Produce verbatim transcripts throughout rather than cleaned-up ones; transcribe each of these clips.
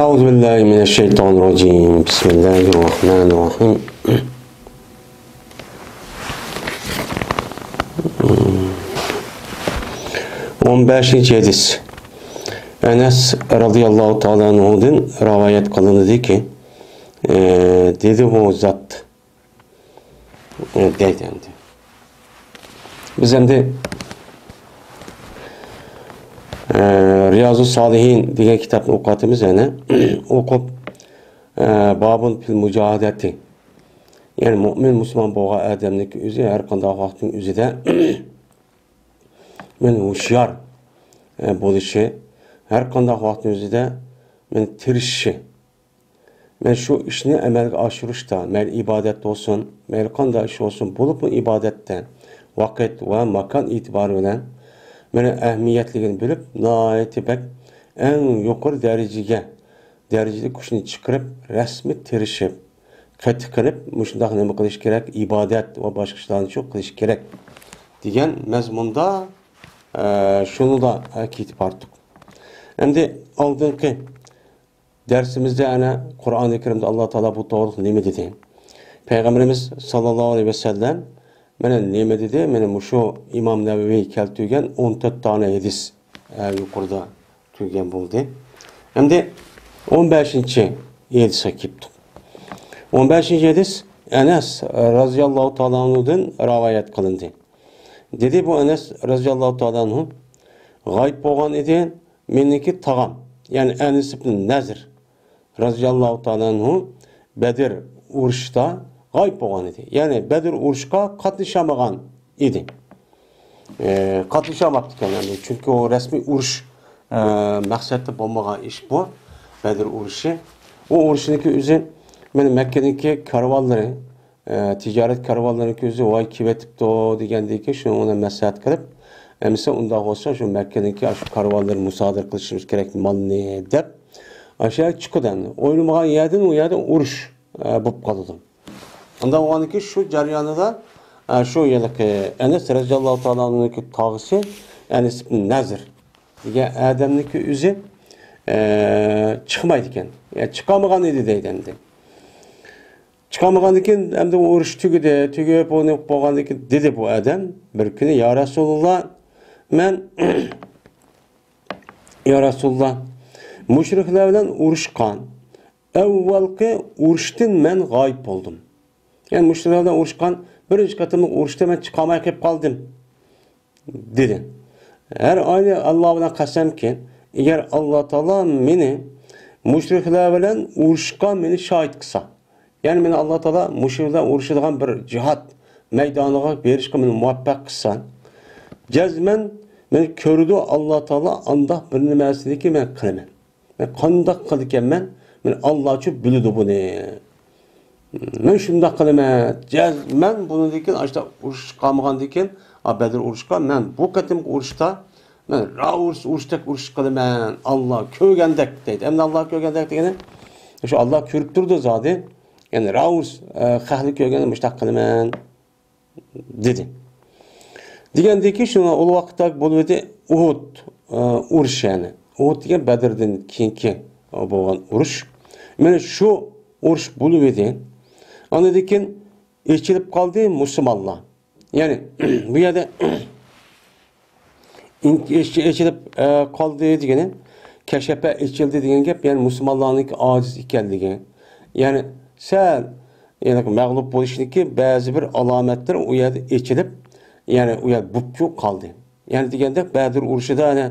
أعوذ بالله من الشيطان الرجيم. بسم الله الرحمن الرحيم. ئون بەشىنچى ھەدىس. ئەنەس رەزىياللاھۇ تائالا ئەنھۇدىن رىۋايەت قىلىنىدۇكى، ئى، دېدى بۇ زات. ئى، دەيدۇ ئەمدى. بىز ئەمدى، ئى، رىيازۇ سالىھىن دېگەن كىتابنى ئوقۇۋاتىمىز يەنە. ئوقۇپ، ئى، بابۇن فىل مۇجاھىدەتى. يەنى مۇئمىن مۇسۇلمان بولغان ئادەمنىڭكى ئۆزى ھەر قانداق ۋاقىتنىڭ ئۆزىدە مەن ھوشيار، ئە، بولۇشى، ھەر قانداق ۋاقىتنىڭ ئۆزىدە مەن تىرىشىشى، مەن شۇ ئىشنى ئەمەلگە ئاشۇرۇشتا، مەيلى ئىبادەت بولسۇن، مەيلى قانداق ئىش بولسۇن، بولۇپمۇ ئىبادەتتە ۋاقىت ۋە ماكان ئېتىبارى بىلەن مەن ئەھمىيەتلىكىنى بىلىپ، ناھايىتى بەك ئەڭ يۇقىرى دەرىجىگە، دەرىجىدە كۈچنى چىقىرىپ، رەسمىي تىرىشىپ، قېتىق قىلىپ، مۇشۇنداق نېمە قىلىش كېرەك، ئىبادەت ۋە باشقا ئىشلارنى شۇ قىلىش كېرەك، دېگەن مەزمۇندا، ئە، شۇنىلا، ئە، كېتىپ باراتتۇق. ئەمدى ئالدىنقى دەرسىمىزدە ئەنە قۇرئانى كەرىمدە ئاللا تائالا بۇ توغرىلىق نېمە دېدى؟ پەيغەمبىرىمىز ساللاللاھۇ ئەلەيھى ۋەسەللەم مانا نېمە دېدى؟ مانا مۇشۇ ئىمام نەۋەۋى كەلتۈرگەن ئون تۆت دانە ھەدىس، ئە، يۇقىرىدا تۈگىگەن بولدى. ئەمدى ئون بەشىنچى ھەدىسكە كېلىپتۇق. ئون بەشىنچى ھەدىس ئەنەس رازىياللاھۇ تائالا ئەنھۇدىن رىۋايەت قىلىندى. دېدى بۇ ئەنەس رازىياللاھۇ تائالا ئەنھۇ، غايىب بولغان ئىدى مېنىڭكى تاغام، يەنى ئەنەس ئىبن نەزىر رازىياللاھۇ تائالا ئەنھۇ بەدر ئۇرۇشىدا غايىب بولغان ئىدى. يەنى بەدر ئۇرۇشىغا قاتنىشالمىغان ئىدى. ئى، قاتنىشالماپتىكەن، يەنى چۈنكى ئۇ رەسمىي ئۇرۇش، ئى، مەقسەتتە بولمىغان ئىش بۇ، بەدر ئۇرۇشى. ئۇ ئۇرۇشنىڭكى ئۆزى مانا مەككىنىڭكى كارۋانلىرى، ئى، تىجارەت كارۋانلىرىنىڭكى ئۆزى ۋاي كېلىۋېتىپتۇ دېگەندىن كېيىن شۇنىڭ بىلەن مەسلىھەت قىلىپ، ئەمىسە ئۇنداق بولسا شۇ مەككىنىڭكى ئاشۇ كارۋانلىرىنى مۇسادىرە قىلىشىمىز كېرەك مالنى دەپ، ئاشۇ يەرگە چىقىدۇ ئەمدى. ئويلىمىغان يەردىن ئۇ يەردە ئۇرۇش، ئى، بولۇپ قالىدۇ. ئانداق بولغاندىكىن شۇ جەريانىدا، ئە، شۇ ھېلىقى ئەنەس رەزىياللاھۇ تائالا ئەنھۇنىڭكى تاغىسى ئەنەس ئىبن نەزىر دېگەن ئادەمنىڭكى ئۆزى، ئە، چىقمايدىكەن. يا، چىقالمىغان ئىدى دەيدۇ ئەمدى. چىقالمىغاندىكىن ئەمدى ئۇرۇش تۈگىدى. تۈگەپ ئۇنى بولغاندىكىن دېدى بۇ ئادەم بىر كۈنى، يا رەسۇلۇللا، مەن يا رەسۇلۇللا، مۇشرىكلار بىلەن ئۇرۇشقان ئەۋۋەلقى ئۇرۇشتىن مەن غايىب بولدۇم. يەنى مۇشرىكلار بىلەن ئۇرۇشقان بىرىنچى قېتىملىق ئۇرۇشتا مەن چىقالماي قېلىپ قالدىم، دېدى. ھەر ئاينى ئاللا بىلەن قەسەمكى، ئەگەر ئاللا تائالا مېنى مۇشرىكلار بىلەن ئۇرۇشقا مېنى شاھىت قىلسا، يەنى مېنى ئاللا تائالا مۇشۇ بىلەن ئۇرۇشىدىغان بىر جىھاد مەيدانىغا بېرىشقا مېنى مۇۋەپپەق قىلسا، جەزمەن مېنى كۆرىدۇ ئاللا تائالا، ئانداق بىر نېمىسىنىكى مەن قىلىمەن. مەن قانداق قىلىدىكەنمەن؟ مېنى ئاللاچۇ بىلىدۇ بۇنى. مەن شۇنداق قىلىمەن. جەزمەن بۇنىڭدىن كېيىن ئاشۇنداق ئۇرۇش قالمىغاندىن كېيىن، ئا، بەدر ئۇرۇشقا مەن بۇ قېتىمقى ئۇرۇشتا مەن راۋۇرۇس ئۇرۇشتەك ئۇرۇش قىلىمەن، ئاللا كۆرگەندەك دەيدۇ. ئەمدى ئاللا كۆرگەندەك دېگىنى شۇ ئاللا كۆرۈپ تۇرىدۇ زادى. يەنى راۋۇرۇس، ئە، خەقنى كۆرگەندە مۇشتاق قىلىمەن دېدى. دېگەندىكى شۇنىڭ ئۇ ۋاقىتتا بولۇۋىدى ئۇھۇد، ئە، ئۇرۇشى يەنى. ئۇھۇد دېگەن بەدىردىن كېيىنكى بولغان ئۇرۇش. مانا شۇ ئۇرۇش بولۇۋىدى. ئاندىن كېيىن ئېچىلىپ قالدى مۇسۇلمانلار. يەنى بۇ يەردە ئىن-، ئېچ-، ئېچىلىپ، ئە، قالدى دېگىنى، كەشەپە ئېچىلدى دېگەن گەپ، يەنى مۇسۇلمانلارنىڭكى ئاجىز ئىكەنلىكى، يەنى سەل، يەنى مەغلۇپ بولۇشنىڭكى بەزى بىر ئالامەتلىرى ئۇ يەردە ئېچىلىپ، يەنى ئۇ يەردە بوپچۇ قالدى. يەنى دېگەندەك، بەدر ئۇرۇشىدا يەنى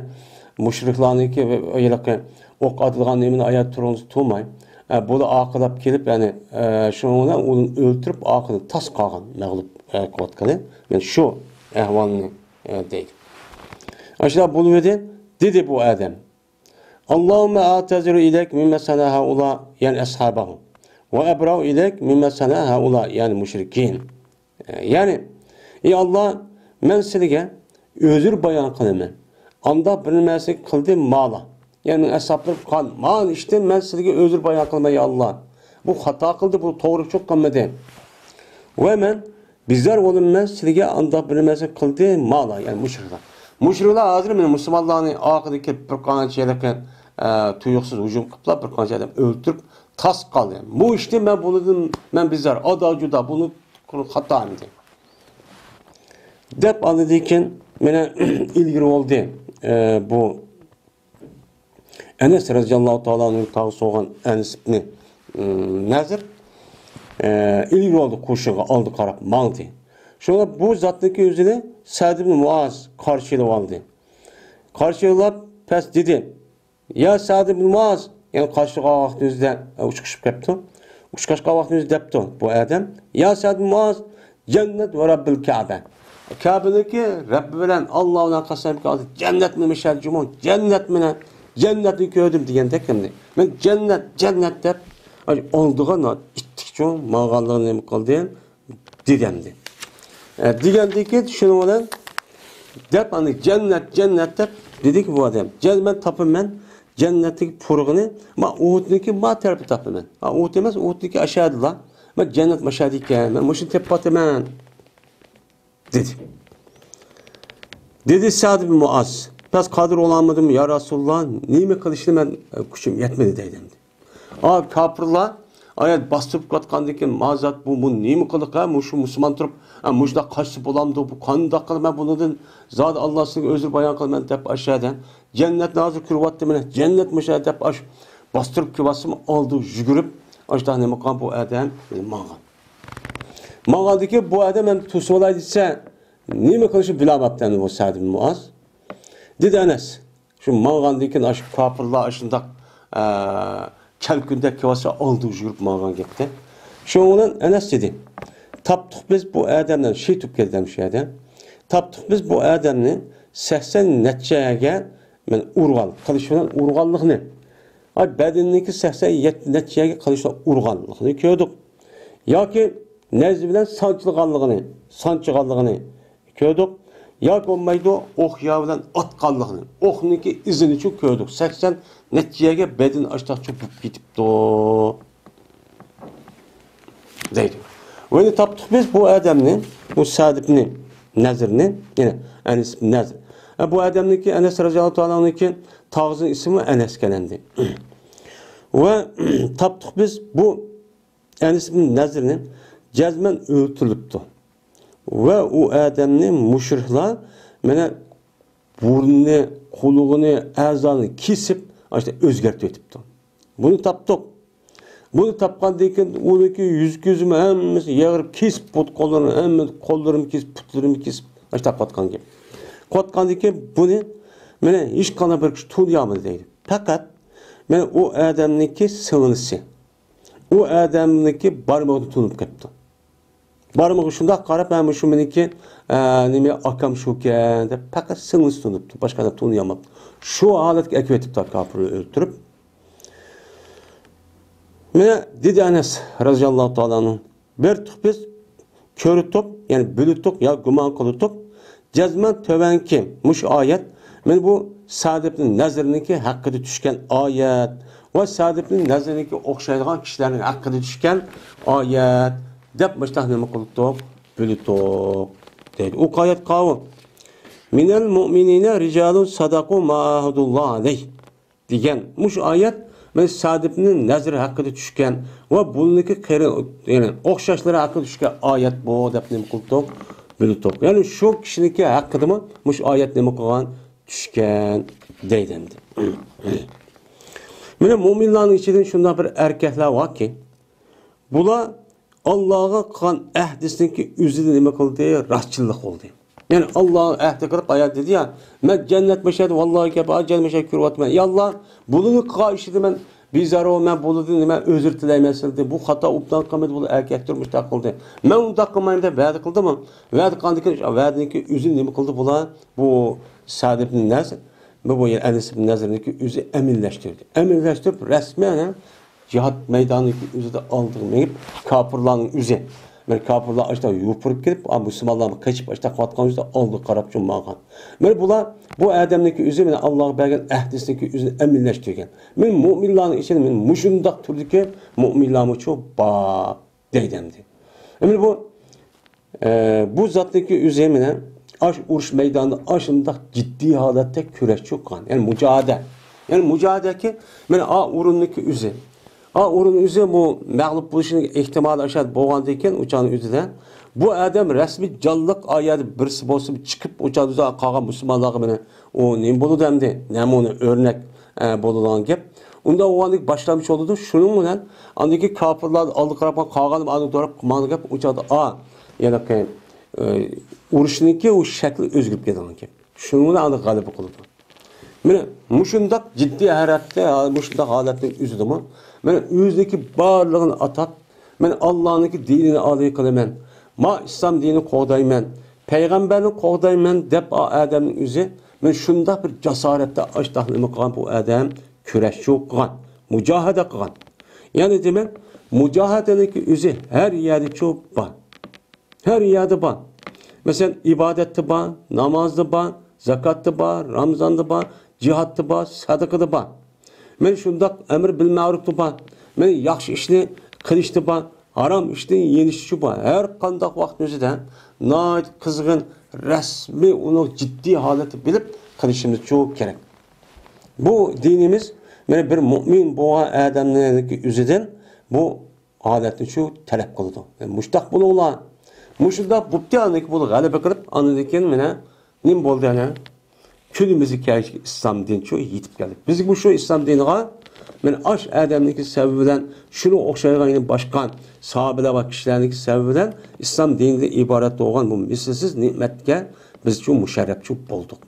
مۇشرىكلارنىڭكى ھېلىقى ئوق ئاتىدىغان نېمىنى ئاياغ تۇرغۇزۇپ تۇرماي، ئە، بۇلا ئارقىلاپ كېلىپ، يەنى، ئە، شۇنىڭ بىلەن ئۇنى ئۆلتۈرۈپ، ئارقىدىن تاس قالغان مەغلۇپ، ئە، قىلىۋاتقىنى. مانا شۇ ئەھۋالنى، ئە، دەيدۇ. ئاشۇنداق بولۇۋىدى، دېدى بۇ ئادەم. اللهم أعتذر إليك مما صنع هؤلاء، يەنى أصحابه، وأبرأ إليك مما صنع هؤلاء، يەنى مشركين. يەنى، ئى ئاللا، مەن سىلىگە ئۆزۈر بايان قىلىمەن. ئانداق بىر نېمەسى قىلدى مالا. يەنى مېنىڭ ئەسھابلىرىم قىلغان مانا ئىشتىن مەن سىلىگە ئۆزۈر بايان قىلىمەن، يا ئاللا. بۇ خاتا قىلدى، بۇ توغرا چۈشۈپ قىلمىدى. ۋە مەن بىزار بولىمەن سىلىگە ئانداق بىر نېمەسى قىلدى مالا، يەنى مۇشرىكلار. مۇشرىكلار ھازىر مانا مۇسۇلمانلارنى ئارقىدىن كېلىپ بىر قانچە ھېلىقى، ئە، تۇيۇقسىز ھۇجۇم قىلىپلا بىر قانچە ئادەم ئۆلتۈرۈپ تاس قالدى. بۇ ئىشتىن مەن بۇنىڭدىن، مەن بىزار، ئادا جۇدا، بۇنى خاتا ئەمدى. دەپ ئاندىن كېيىن مانا ئىلگىرى بولدى. ئە، بۇ ئەنەس رەزىياللاھۇ تائالا ئەنھۇ تاغا سوغان ئەنەس ئىبنى، ئىم، نەزىر، ئە، ئىلگىرى بولدى قوشۇنغا ئالدى قاراپ ماڭدى. شۇڭا بۇ زاتنىڭكى ئۆزىنى سەد ئىبنى مۇئاز قارشى ئېلىۋالدى. قارشى ئېلىپ پەس دېدى: يا سەد ئىبنى مۇئاز، يەنى قارشى ئالغان ۋاقتىمىزدا ئۇچقۇشۇپ كەپتۇ. ئۇچقاش قالغان ۋاقتىمىزدا دەپتۇ بۇ ئادەم: يا سەد ئىبنى مۇئاز، جەننەت ۋە رەببىل كەبە. كەبىنىڭكى رەببى بىلەن، ئاللا بىلەن قەسەمكى ئالدى، جەننەت مېنى مەشھەدى جۇمۇ، جەننەت مېنى، جەننەتنى كۆردۈم دېگەندەك ئەمدى. مەن جەننەت، جەننەت دەپ، ئالدىغا ئىتتىك چوڭ ماڭغانلىقىنى نېمە قىلدى؟ دېگەندى. ئە، دېگەندىكى شۇنىڭ بىلەن دەپ، ئاندىن جەننەت، جەننەت دەپ دېدىكى بۇ ئادەم. جەن-، مەن تاپىمەن، جەننەتتىكى پۇرىقىنى، ما ئوتنىڭكى ما تەرىپى تاپىمەن. ھا، ئوت ئەمەس، ئوتنىڭكى ئاشادىلا. مەن جەننەت ماشادىكەن، مەن مۇشۇنى تېپىۋاتىمەن، دېدى. دېدى سەد ئىبن مۇئاز: بەس قادىر بولالمىدىم، يا رەسۇلاللا، نېمە قىلىشنى مەن، ئە، كۈچۈم يەتمىدى دەيدۇ ئەمدى. ئا، كاپىرلار ئايەت باستۇرۇپ كەتكەندىن كېيىن، ما زات بۇ، بۇ نېمە قىلىق ھە؟ مۇشۇ مۇسۇلمان تۇرۇپ، ھە، مۇشۇنداق قاچسا بولامدۇ؟ بۇ قانداق قىلىمەن بۇنىڭدىن؟ زادى ئاللا سىزگە ئۆزى بايان قىلىمەن دەپ ئاشۇ يەردە جەننەتنى ھازىر كۆرۈۋاتتىم، مانا جەننەت مۇشۇ يەردە دەپ ئاشۇ باستۇرۇپ كېلىۋاتسىمۇ ئالدىغا يۈگۈرۈپ، ئاشۇنداق نېمە قىلغان بۇ ئادەم ماڭغان. ماڭغاندىن كېيىن بۇ ئادەم ئەمدى توسۇۋالاي دېسە، نېمە قىلىشنى بىلەلمەپتۇ ئەمدى بۇ سەد ئىبن مۇئاز. دېدى ئەنەس. شۇ ماڭغاندىن كېيىن ئاشۇ كاپىرلار ئاشۇنداق، ئە، كەلكۈندەك كېلىۋاتسا ئالدىغا يۈگۈرۈپ ماڭغان گەپتە. شۇنىڭ بىلەن ئەنەس دېدى: تاپتۇق بىز بۇ ئادەمنى، شېھىت بولۇپ كەلدى شۇ يەردە. تاپتۇق بىز بۇ ئادەمنى سەكسەن نەچچە يەرگە مەن ئۇرغان، قىلىچ بىلەن ئۇرغانلىقىنى. ئاي، بەدىنىنىڭكى سەكسەن نەچچە يەرگە قىلىچ بىلەن ئۇرغانلىقىنى كۆردۇق. ياكى نەيزە بىلەن سانچىلىغانلىقىنى، سانچىغانلىقىنى كۆردۇق. ياكى بولمايدۇ، ئوق يا بىلەن ئاتقانلىقىنى، ئوقنىڭكى ئىزىنىچۇ كۆردۇق. سەكسەن نەچچە يەرگە بەدىنى ئاشتاقچۇ بۇپ كېتىپتۇ، دەيدۇ. ۋەنى تاپتۇق بىز بۇ ئادەمنى، بۇ سەد ئىبنى نەزىرنى، يەنى ئەنەس ئىبن نەزىر. ھە، بۇ ئادەمنىڭكى، ئەنەس رەزىياللاھۇ تائالانىڭكى تاغىسىنىڭ ئىسمى ئەنەس ئىكەن ئەمدى. ۋە تاپتۇق بىز بۇ ئەنەس ئىبن نەزىرنى جەزمەن ئۆلتۈرۈلۈپتۇ. ۋە ئۇ ئادەمنى مۇشرىكلار مانا بۇرنىنى، قۇلىقىنى، ئەزانى كېسىپ، ئاشۇنداق ئۆزگەرتىۋېتىپتۇ. بۇنى تاپتۇق. بۇنى تاپقاندىن كېيىن ئۇنىڭكى يۈز كۆزىمۇ ھەممىسى يېغىرىپ كېسىپ، پۇت قوللىرىنى ھەممە قوللىرىمۇ كېسىپ، پۇتلىرىمۇ كېسىپ، ئاشۇنداق قىلىۋاتقان گەپ. قىلىۋاتقاندىن كېيىن بۇنى مانا ھېچقانداق بىر كىشى تونۇيالمىدى دەيدۇ. پەقەت مانا ئۇ ئادەمنىڭكى سىڭلىسى، ئۇ ئادەمنىڭكى بارمىقىنى تونۇپ قاپتۇ. بارمىقى شۇنداق قاراپ، ھە، مۇشۇ مېنىڭكى، ئە، نېمە، ئاكام شۇكەن دەپ پەقەت سىڭلىسى تونۇپتۇ، باشقا ئادەم تونۇيالماپتۇ. شۇ ھالەتكە ئەكىۋېتىپتۇ كاپىرنى ئۆلتۈرۈپ. مانا دېدى ئەنەس رەزىياللاھۇ تائالا ئەنھۇ: بىر تۇق بىز كۆرۈتۇق، يەنى بىلىتۇق يا گۇمان قىلىتۇق، جەزمەن تۆۋەنكى مۇشۇ ئايەت مانا بۇ سەد ئىبن نەزىرنىڭكى ھەققىدە چۈشكەن ئايەت ۋە سەد ئىبن نەزىرنىڭكى ئوخشايدىغان كىشىلەرنىڭ ھەققىدە چۈشكەن ئايەت دەپ مۇشۇنداق نېمە قىلدۇق؟ بىلدۇق دەيدۇ. ئۇ ئايەت قاۋۇ: مىنەل مۇئمىنىنە رىجالۇن سەدەقۇ ما ئاھەدۇللاھ ئەلەيھ دېگەن مۇشۇ ئايەت مانا سەد ئىبن نەزىر ھەققىدە چۈشكەن ۋە بۇنىڭكى قېرى، يەنى ئوخشاشلىرى ھەققىدە چۈشكەن ئايەت بۇ دەپ نېمە قىلدۇق؟ بىلدۇق. يەنى شۇ كىشىنىڭكى ھەققىدىمۇ مۇشۇ ئايەت نېمە قىلغان؟ چۈشكەن دەيدۇ ئەمدى. مانا مۇئمىنلارنىڭ ئىچىدىن شۇنداق بىر ئەركەكلەر باركى، بۇلار ئاللاغا قىلغان ئەھدىسىنىڭكى ئۆزىدە نېمە قىلدى؟ راستچىللىق قىلدى. يەنى ئاللا ئەھدى قىلىپ ئايەت دېدى يا، مەن جەننەت مەشھەدى، ۋاللاھى كەبى، جەننەت مەشھەدى كۆرۈۋاتىمەن. يا ئاللا، بۇلارنىڭ قىلغان ئىشىدىن مەن بىزار بولىمەن، بۇلاردىن نېمە ئۆزۈر تىلەيمەن سىلەردىن. بۇ خاتا ئوبدان قىلمىدى، بۇلار ئەركەكتۇر مۇشۇنداق قىلدى. مەن ئۇنداق قىلمايمەن دەپ ۋەدە قىلدىمۇ؟ ۋەدە قىلغاندىن كېيىن ۋەدىنىڭكى ئۆزىنى نېمە قىلدى بۇلار؟ بۇ سەد ئىبن نەزىر، بۇ، بۇ ئەنەس ئىبن نەزىرنىڭكى ئۆزى ئەمەلىيلەشتۈردى. ئەمەلىيلەشتۈرۈپ رەسمەن جىھاد مەيدانىدىكى ئۆزىدە ئالدىغا مېڭىپ، كاپىرلارنىڭ ئۆزى، بىر كاپىرلار ئاشتا يوپۇرۇپ كېلىپ، ئا، مۇسۇلمانلارمۇ قېچىپ ئاشتا قىلىۋاتقان ئۆزىدە ئالدىغا قاراپ چومماغان. مانا بۇلار، بۇ ئادەمنىڭكى ئۆزى مانا ئاللاغا بەرگەن ئەھدىسىنىڭكى ئۆزىنى ئەمەلىيلەشتۈرگەن. مانا مۇئمىنلارنىڭ ئىچىدە مانا مۇشۇنداق تۈردىكى مۇئمىنلارمۇچۇ بار دەيدۇ ئەمدى. ئەمدى بۇ ئە، بۇ زاتنىڭكى ئۆزى مانا ئاش ئۇرۇش مەيدانىدا ئاشۇنداق جىددىي ھالەتتە كۈرەش چوققان. يەنى مۇجاھىدە. يەنى مۇجاھىدەكى، مانا ئا ئورۇننىڭكى ئۆزى. ئا ئورۇن ئۆزى بۇ مەغلۇپ بولۇشنىڭ ئېھتىمالى ئاشاد بولغاندىن كېيىن، ئۇ چاغنىڭ ئۆزىدە بۇ ئادەم رەسمىي جانلىق ئا يەردە بىرسى بولسا چىقىپ، ئۇ چاغدا قالغان مۇسۇلمانلارغا مانا ئۇ نېمە بولىدۇ ئەمدى؟ نەمۇنە، ئۆرنەك، ئە، بولىدىغان گەپ. ئۇنداق بولغاندىكىن باشلامچى بولىدۇ. شۇنىڭ بىلەن ئاندىكى كاپىرلار ئالدى قاراپ قالغان ئادەم تۇرۇپ قىلماڭ گەپ. ئۇ چاغدا ئا، يەنى، ئە، ئۇرۇشنىڭكى ئۇ شەكلى ئۆزگىرىپ كېتىدىغان گەپ. شۇنىڭ بىلەن ئاندىن غەلىبە قىلىدۇ. مانا مۇشۇنداق جىددىي ھالەتتە، مۇشۇنداق ھالەتنىڭ ئۆزىدىمۇ، مانا ئۆزىنىڭكى بارلىقىنى ئاتاپ، مەن ئاللانىڭكى دىنىنى ئادا قىلىمەن، ما ئىسلام دىنىنى قوغدايمەن، پەيغەمبەرنى قوغدايمەن دەپ ئا ئادەمنىڭ ئۆزى، مانا شۇنداق بىر جاسارەتتە ئاشتاق نېمە قىلغان بۇ ئادەم، كۈرەشچۇ قىلغان، مۇجاھىدە قىلغان. يەنى دېمەك، مۇجاھىدىنىڭكى ئۆزى ھەر يەردىچۇ بار. ھەر يەردە بار. مەسىلەن، ئىبادەتتە بار، نامازدا بار، زاكاتتا بار، رامزاندا بار، جىھادتا بار، سەدىقىدە بار. مەن شۇنداق ئەمر بىل مەرۇپتا بار. مەن ياخشى ئىشنى قىلىشتا بار، ھارام ئىشتىن يېنىشتا بار. ھەر قانداق ۋاقىت ئۆزىدە ناھايىتى قىزغىن، رەسمىي، ئۇنى جىددىي ھالەتتە بىلىپ قىلىشىمىزچۇ كېرەك. بۇ دىنىمىز، مانا، بىر مۇئمىن بولغان ئادەمنىڭ ئۆزىدىن بۇ ھالەتنى شۇ تەلەپ قىلىدۇ. مۇشتاق بولۇڭلار. مۇشۇنداق بوپتۇ، ئاندىن كېيىن بۇ غەلىبە قىلىپ، ئاندىن كېيىن مانا نېمە بولدى ئەنە؟ كۈنىمىزگە كەلگەن ئىسلام دىنى شۇ يېتىپ كەلدى. بىزمۇ شۇ ئىسلام دىنىغا، مانا ئاش ئادەمنىڭكى سەۋەبى بىلەن، شۇنىڭغا ئوخشايدىغان يەنە باشقا ساھابىلەر ۋە كىشىلەرنىڭكى سەۋەبى بىلەن ئىسلام دىنىدىن ئىبارەت بولغان بۇ مىسلىسىز نېمەتكە بىز شۇ مۇشەررەپ شۇ بولدۇق.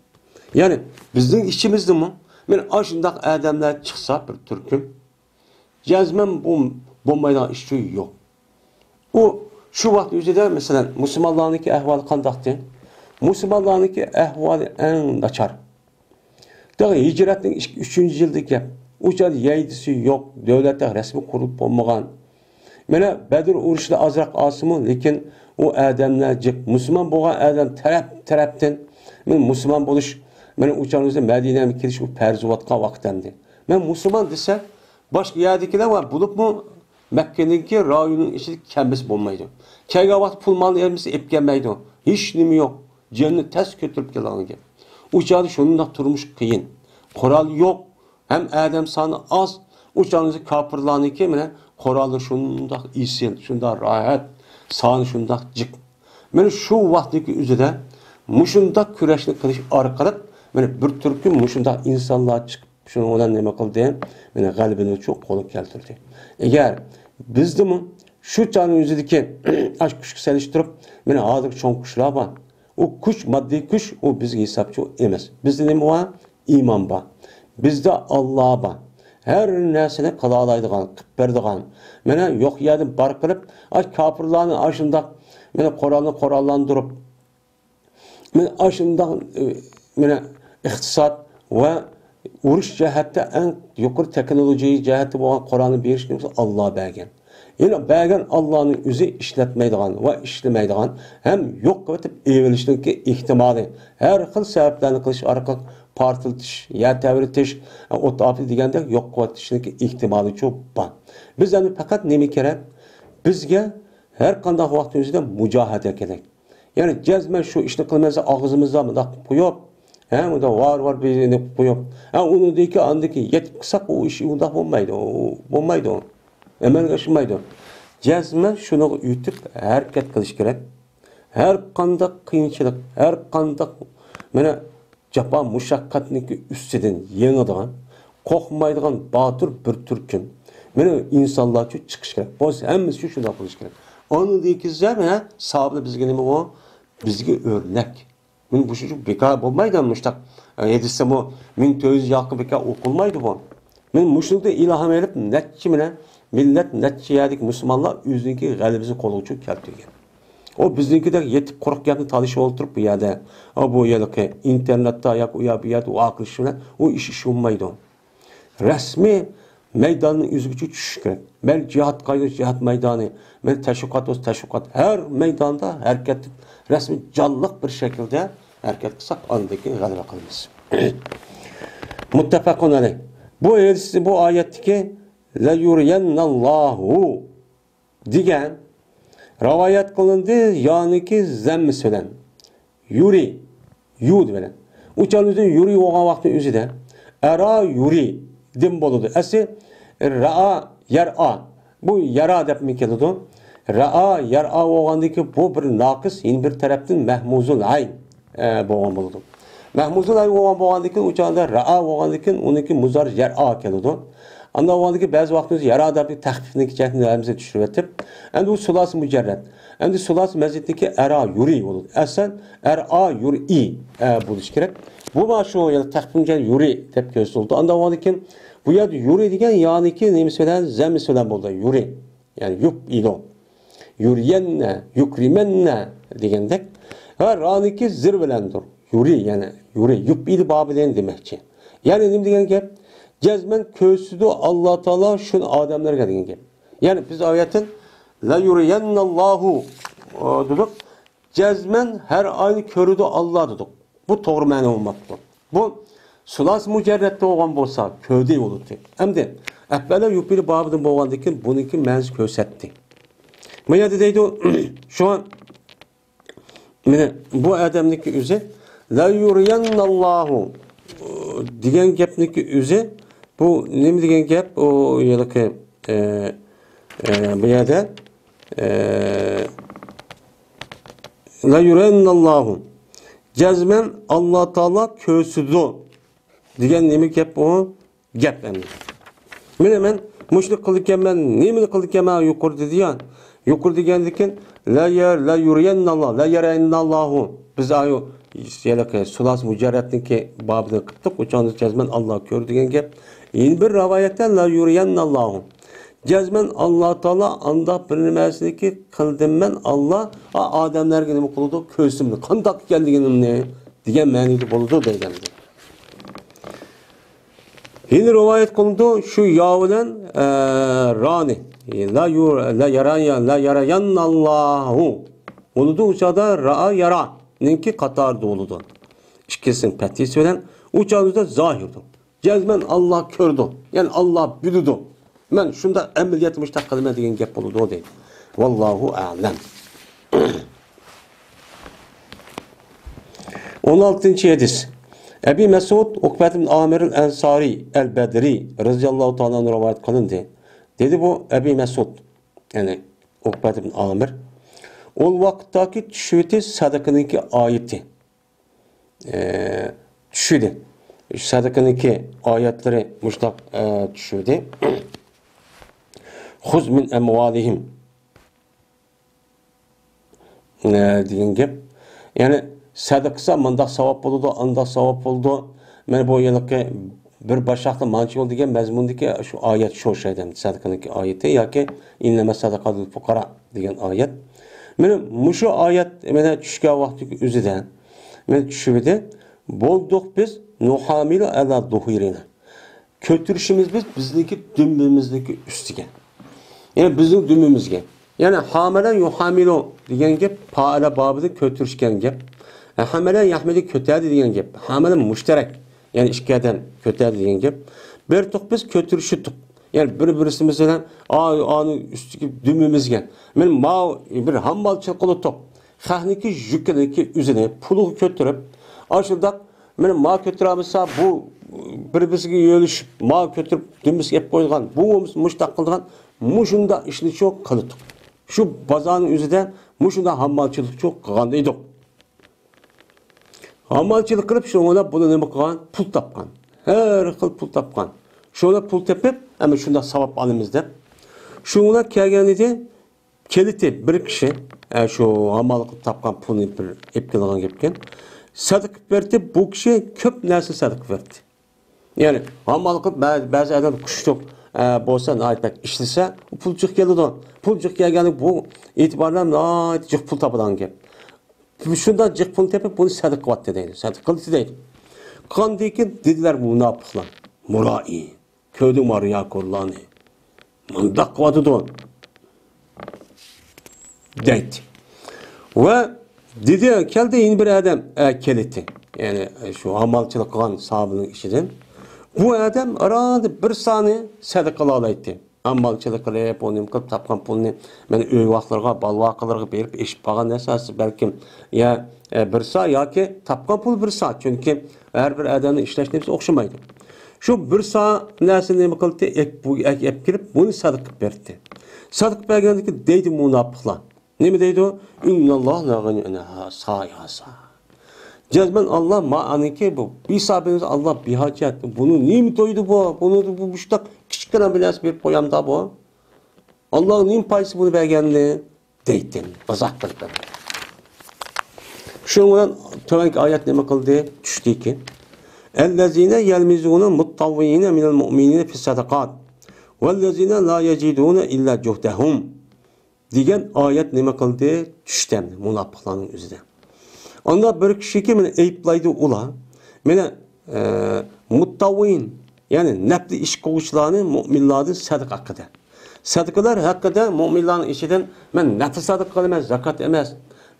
يەنى بىزنىڭ ئىچىمىزدىمۇ، مانا ئاشۇنداق ئادەملەر چىقسا بىر تۈركۈم، جەزمەن بۇ بولمايدىغان ئىش يوق. ئۇ شۇ ۋاقىت ئۆزىدە، مەسىلەن، مۇسۇلمانلارنىڭكى ئەھۋالى قانداقتى؟ مۇسۇلمانلارنىڭكى ئەھۋالى ئەڭ ناچار. تېخى ھىجرەتنىڭ ئىككى، ئۈچىنچى يىلىدىكى گەپ. ئۇ چاغدا يەيدىسى يوق، دۆلەتتە رەسمىي قۇرۇلۇپ بولمىغان. مانا بەدر ئۇرۇشىدا ئازراق ئالسىمۇ، لېكىن ئۇ ئادەملەر جىق. مۇسۇلمان بولغان ئادەم تەرەپ، تەرەپتىن، مانا مۇسۇلمان بولۇش، مانا ئۇ چاغدا مەدىنەگە كېلىش ئۇ پەرز بولۇۋاتقان ۋاقىت ئەمدى. مەن مۇسۇلمان دېسە، باشقا يەردىكىلەر ۋە بولۇپمۇ مەككىنىڭكى رايونىنىڭ ئىچىدە كەلمىسە بولمايدۇ. كەلگەن ۋاقىت پۇل مالنى ئېلىپ كەلمەيدۇ. ھېچ نېمە يوق. جېنىنى تەس كۆتۈرۈپ كېلىدىغان گەپ. ئۇ چاغدا شۇنداق تۇرمۇش قىيىن. قورال يوق. ھەم ئادەم سانى ئاز. ئۇ چاغدا كاپىرلارنىڭكى مانا قورالى شۇنداق ئېسىل، شۇنداق راھەت، سانى شۇنداق جىق. مانا شۇ ۋاقىتتىكى ئۆزىدە مۇشۇنداق كۈرەشنى قىلىش ئارقىلىق، مانا بىر تۈركۈم مۇشۇنداق ئىنسانلار چىقىپ، شۇنىڭ بىلەن نېمە قىلدى؟ مانا غەلىبىنى شۇ قولغا كەلتۈردى. ئەگەر بىزدىمۇ شۇ چاغنىڭ ئۆزىدىكى ئاش كۈچكە سېلىشتۇرۇپ، مانا ھازىرقى چوڭ كۈچلەر بار. ئۇ كۈچ، ماددىي كۈچ، ئۇ بىزگە ھېسابچى ئەمەس. بىزدە نېمە بار؟ ئىمان بار. بىزدە ئاللا بار. ھەر نەرسىنى قىلالايدىغان، قىلىپ بېرىدىغان. مانا يوق يەردىن بار قىلىپ، ئاش كاپىرلارنى ئاشۇنداق، مانا قورالنى قوراللاندۇرۇپ، مانا ئاشۇنداق، ئى، مانا ئىقتىساد ۋە ئۇرۇش جەھەتتە ئەڭ يۇقىرى تېخنولوگىيە جەھەتتە بولغان قورالنى بېرىشنى بولسا ئاللا بەرگەن. يەنە بەرگەن ئاللانىڭ ئۆزى ئىشلەتمەيدىغان ۋە ئىشلىمەيدىغان ھەم يوق قىلىۋېتىپ ئېلىۋېلىشنىڭكى ئېھتىمالى، ھەر خىل سەۋەبلەرنى قىلىش ئارقىلىق پارتلىتىش، يەر تەۋرىتىش، ئوت ئاپىتى دېگەندەك يوق قىلىۋېتىشنىڭكى ئېھتىمالىچۇ بار. بىز ئەمدى پەقەت نېمە كېرەك؟ بىزگە ھەر قانداق ۋاقىتنىڭ ئۆزىدە مۇجاھىدە كېرەك. يەنى جەزمەن شۇ ئىشنى قىلىمەن دېسە، ئاغزىمىزدا مۇنداق قىلىپ قويۇپ، ھە، مۇنداق ۋار-ۋار بىر يەرنى قىلىپ قويۇپ، ھە، ئۇنىڭدىن كېيىن ئاندىن كېيىن يېتىپ قىلساق، ئۇ ئىش ئۇنداق بولمايدۇ، ئۇ بولمايدۇ. ئەمەلگە ئاشمايدۇ. جەزمەن شۇنىڭغا ئۆتۈپ ھەرىكەت قىلىش كېرەك. ھەر قانداق قىيىنچىلىق، ھەر قانداق، مانا، جاپا مۇشەققەتنىڭكى ئۈستىدىن يېڭىدىغان، قورقمايدىغان باتۇر بىر تۈركۈم، مانا، ئىنسانلارچۇ چىقىش كېرەك. بولسا ھەممىسى شۇنداق بولۇش كېرەك. ئاندىن كېيىن، مانا، ساھابىلەر بىزگە نېمە بۇ؟ بىزگە ئۆرنەك. مانا مۇشۇ بىكار بولمايدۇ، مۇشۇنداق ھەدىستىمۇ مىڭ تۆت يۈز ياققا بىكار ئوقۇلمايدۇ بۇ. مانا مۇشۇنىڭدىن ئىلھام ئېلىپ، نەچچە مانا مىللەت، نەچچە يەردىكى مۇسۇلمانلار ئۆزىنىڭكى غەلىبىسىنى قولغا كەلتۈرگەن. ئۇ بىزنىڭكىدەك يېتىپ قۇرۇق گەپنى تالىشىپ ئولتۇرۇپ بۇ يەردە، ئا، بۇ ھېلىقى ئىنتېرنېتتا ياكى ئۇ يەر بۇ يەردە ۋارقىرىشىش بىلەن ئۇ ئىش، ئىش بولمايدۇ. رەسمىي مەيداننىڭ ئۆزىگىچە چۈشۈش كېرەك. مەيلى جىھاد قايسى جىھاد مەيدانى، مەيلى تەشۋىقات بولسا تەشۋىقات. ھەر مەيداندا ھەرىكەت، رەسمىي جانلىق بىر شەكىلدە ھەرىكەت قىلساق، ئاندىن كېيىن غەلىبە قىلىمىز. مۇتتەپەقۇن ئەلەيھ. بۇ ھەدىس، بۇ ئايەتتىكى لەيۇرىيەننەللاھۇ دېگەن رىۋايەت قىلىندى، يانىكى زەممىسى بىلەن. يۇرى، يۇ بىلەن. ئۇ چاغدا يۇرى بولغان ۋاقىتنىڭ ئۆزىدە يرا يري دىن بولىدۇ. ئەسلى رائا، يەرئا. بۇ يەرا دەپمۇ كېلىدۇ. رائا، يەرئا بولغاندىكى بۇ بىر ناقىس، يەنە بىر تەرەپتىن مەھمۇزۇل ئەين، ئە، بولغان بولىدۇ. مەھمۇزۇل ئەين بولغان، بولغاندىكىن ئۇ چاغدا رائا بولغاندىكىن ئۇنىڭكى مۇزارى يەرئا كېلىدۇ. ئاندىن بولغاندىكىن بەزى ۋاقتىمىزدا يەرا دەپ تەخپىفنىڭكى جەھىتىنى ھەممىسىنى چۈشۈرۈۋېتىپ، ئەمدى ئۇ سۇلاسى مۇجەررەت. ئەمدى سۇلاسى مەزىدتىكى ئەرا يۇرى بولىدۇ. ئەسلەن ئەرئا يۇرئى، ئە، بولۇشى كېرەك. بۇ مانا شۇ يەنە تەخپىف مۇجەررەت يۇرى دەپ كۆرسىتىلىدۇ. ئاندىن بولغاندىكىن بۇ يەردە يۇرى دېگەن يانىكى نېمىسى بىلەن، زەممىسى بىلەن بولىدۇ. يۇرى. يەنى يۇپ ئىلۇ. يۇريەننە، يۇكرىمەننە دېگەندەك. ھە، رانىكى زىر بىلەندۇر. يۇرى، يەنى يۇرى، يۇپ ئىلى بابىلەن دېمەكچى. يەنى نېمە دېگەن گەپ؟ جەزمەن كۆرسىتىدۇ ئاللا تائالا شۇنى ئادەملەرگە دېگەن گەپ. يەنى بىز ئايەتتىن لا يۇريەنناللاھۇ، ئە، دېدۇق. جەزمەن ھەر ئاينى كۆرىدۇ ئاللا دېدۇق. بۇ توغرا مەنە بولماپتۇ. بۇ سۇلاسى مۇجەررەتتە بولغان بولسا، كۆردى بولىدۇ. ئەمدى ئەپئەلە يۇپىلى بابىدىن بولغاندىكىن بۇنىڭكى مەنىسى كۆرسەتتى. بۇ يەردە دەيدۇ، شۇڭا مانا بۇ ئادەمنىڭكى ئۆزى لا يۇريەنناللاھۇ دېگەن گەپنىڭكى ئۆزى، بۇ نېمە دېگەن گەپ؟ ئۇ ھېلىقى، ئە، ئە، بۇ يەردە، ئە، لا يۇريەنناللاھۇ. جەزمەن ئاللا تائالا كۆرسىتىدۇ دېگەن نېمە گەپ ئۇ؟ گەپ ئەمدى. مانا مەن مۇشۇنى قىلىدىكەنمەن، نېمىنى قىلىدىكەنمەن يۇقىرىدا دېدى يا. يۇقىرىدا دېگەندىكىن لا يەر، لا يۇريەنناللا، لا يەرەيناللاھۇ. بىز ئايۇ ھېلىقى سۇلاسى مۇجەررەتنىڭكى بابىدىن قىپتۇق. ئۇ چاغدا جەزمەن ئاللا كۆر دېگەن گەپ. يەنە بىر رىۋايەتتە لا يۇريەنناللاھۇ. جەزمەن ئاللا تائالا ئانداق بىر نېمىسىنىكى قىلدىم مەن، ئاللا، ئا، ئادەملەرگە نېمە قىلىدۇ؟ كۆرسىمىدى. قانداق ئىكەنلىكىنى دېگەن مەنىدە بولىدۇ دەيدۇ. يەنە رىۋايەت قىلىنىدۇ، شۇ يا بىلەن، ئە، رانى. لا يۇ-، لا يەرەيەن، لا يەرەيەنناللاھۇ. بولىدۇ، ئۇ چاغدا رائا يارانىڭكى قاتارىدا بولىدۇ. ئىككىسىنىڭ پەتھىسى بىلەن، ئۇ چاغدا زاھىردۇر. جەزمەن ئاللا كۆرىدۇ. يەنى ئاللا بىلىدۇ. مەن شۇنداق ئەمەلىيەتتە مۇشۇنداق قىلىمەن دېگەن گەپ بولىدۇ دەيدۇ. ۋاللاھۇ ئەلەم. ئون ئالتىنچى ھەدىس. ئەبى مەسئۇد ئۇقبەت ئىبن ئامىر ئەنسارى ئەل بەدرى رەزىياللاھۇ تائالا ئەنھۇ رىۋايەت قىلىندى. دېدى بۇ ئەبى مەسئۇد، يەنى ئۇقبەت ئىبن ئامىر، ئۇ ۋاقىتتاكى چۈشۈۋېتىش سەدىقىنىڭكى ئايىتى، ئە، چۈشىدى. سەدىقىنىڭكى ئايەتلىرى مۇشۇنداق، ئە، چۈشىدى. خۇز مىن ئەمۋالىھىم. ئە، دېگەن گەپ. يەنى سەدىقە قىلسا مۇنداق ساۋاب بولىدۇ، ئانداق ساۋاب بولىدۇ. مانا بۇ ھېلىقى بىر باشاقتا مانچە يول دېگەن مەزمۇندىكى شۇ ئايەت شۇ ئوخشايدۇ. سەدىقىنىڭكى ئايىتى ياكى ئىننەمەس سەدىقاتۇل فۇقارا دېگەن ئايەت. مانا مۇشۇ ئايەت مانا چۈشكەن ۋاقىتتىكى ئۆزىدە مانا چۈشۈۋىدى. بولدۇق بىز نۇھامىلۇ ئەلا زۇھۇرىنا. كۆتۈرۈشىمىز بىز بىزنىڭكى دۈمبىمىزنىڭكى ئۈستىگە. يەنى بىزنىڭ دۈمبىمىزگە. يەنى ھامەلە يۇھامىلۇ دېگەن گەپ پائىلە بابىدا كۆتۈرۈشكەن گەپ. ھەمەلە يەھمىلى كۆتەردى دېگەن گەپ. ھامەلە مۇشتەرەك. يەنى ئىككى ئادەم كۆتەردى دېگەن گەپ. بىر تۇق بىز كۆتۈرۈشتۇق. يەنى بىر-بىرسىمىز بىلەن ئا-، ئانىڭ ئۈستىگە دۈمبىمىزگە. مانا ماۋۇ بىر ھاممالچىلىق قىلدۇق. خەقنىڭكى يۈكىنىڭكى ئۆزىنى پۇلىغا كۆتۈرۈپ، ئاشۇنداق مانا ما كۆتۈرەلمىسە، بۇ بىر-بىرسىگە يۆلىشىپ، ما كۆتۈرۈپ، دۈمبىسىگە ئېلىپ قويىدىغان، بۇ بولمىسا مۇشۇنداق قىلىدىغان، مۇشۇنداق ئىشنى شۇ قىلدۇق. شۇ بازارنىڭ ئۆزىدە مۇشۇنداق ھاممالچىلىق شۇ قىلغان ئىدۇق. ھاممالچىلىق قىلىپ، شۇنىڭ بىلەن بۇنى نېمە قىلغان؟ پۇل تاپقان. ھەر خىل پۇل تاپقان. شۇنى پۇل تېپىپ، ئەمما شۇنداق ساۋاب ئالىمىز دەپ. شۇنىڭ بىلەن كەلگەن ئىدى. كېلىتى بىر كىشى، ئە، شۇ ھامماللىق قىلىپ تاپقان پۇلنى بىر ئېلىپ كېلىدىغان گەپكەن. سەدىقە بەردى، بۇ كىشى كۆپ نەرسە سەدىقە بەردى. يەنى ھامماللىق قىلىپ بەزى، بەزى ئادەم كۈچلۈك، ئە، بولسا، ناھايىتى بەك ئىشلىسە، پۇل جىق كېلىدۇ. پۇل جىق كەلگەندە بۇ ئېتىبارلار ناھايىتى جىق پۇل تاپىدىغان گەپ. شۇنداق جىق پۇل تېپىپ، بۇنى سەدىقە قىلىۋەتتى دەيدۇ. سەدىقە قىلدى دەيدۇ. قىلغاندىن كېيىن دېدىلەر مۇناپىقلار. مۇرائى. كۆردۈڭمۇ رىياكورلارنى؟ مۇنداق قىلىۋاتىدۇ. دەيدۇ. ۋە دېدى، كەلدى يەنە بىر ئادەم، ئە، كېلىتى. يەنى شۇ ھاممالچىلىق قىلغان ساھابىنىڭ ئىچىدىن. بۇ ئادەم ئاراندا بىر سانى سەدىقە قىلالايتتى. ھاممالچىلىق قىلىپ، ئۇ نېمە قىلىپ تاپقان پۇلنى مەن ئۆي ۋاقلىرىغا، بالا ۋاقلىرىغا بېرىپ ئېشىپ قالغان نەرسە بەلكىم يا، ئە، بىر سا ياكى تاپقان پۇل بىر سا. چۈنكى ھەر بىر ئادەمنىڭ ئىشلەش نېمىسى ئوخشىمايدۇ. شۇ بىر سا نەرسىنى نېمە قىلدى؟ ئەك-، بۇ ئەك-، ئەپ كىرىپ، بۇنى سەدىقە قىلىپ بەردى. سەدىقە بەرگەندىن كېيىن دەيدۇ مۇناپىقلار. نېمە دەيدۇ؟ «ئىنناللاھە لا غەنىيۇن ئەنھا سائىھاسا.» جەزمەن ئاللا مائانىكى بۇ. بىسابىنىز ئاللا بىھاجەت. بۇنى نېمە تويدى بۇ؟ بۇنى بۇ مۇشتاق كىچىككىنە بىر نەرسە بېرىپ قويامدا بۇ؟ ئاللانىڭ نېمە پايدىسى بۇنى بەرگەننى؟ دەيتتى. مازاق قىلىپ. شۇنىڭ بىلەن تۆۋەنكى ئايەت نېمە قىلدى؟ چۈشتىكى. «ئەللەزىنە يەلمىزۇنە مۇتتەۋۋىئىنە مىنەل مۇئمىنىنە فىسسەدەقات. ۋەللەزىنە لا يەجىدۇنە ئىللا جۇھدەھۇم.» دېگەن ئايەت نېمە قىلدى؟ چۈشتى ئەمدى مۇناپىقلارنىڭ ئۆزىدە. ئاندا بىر كىشىكى مېنى ئەيىبلەيدۇ ئۇلار. مېنى، ئە، مۇتتەۋۋىئىن، يەنى نەپلى ئىش قىلغۇچىلارنى مۇئمىنلاردىن سەدىقە ھەققىدە. سەدىقىلەر ھەققىدە مۇئمىنلارنىڭ ئىچىدىن مەن نەپلى سەدىقە قىلىمەن، زاكات ئەمەس.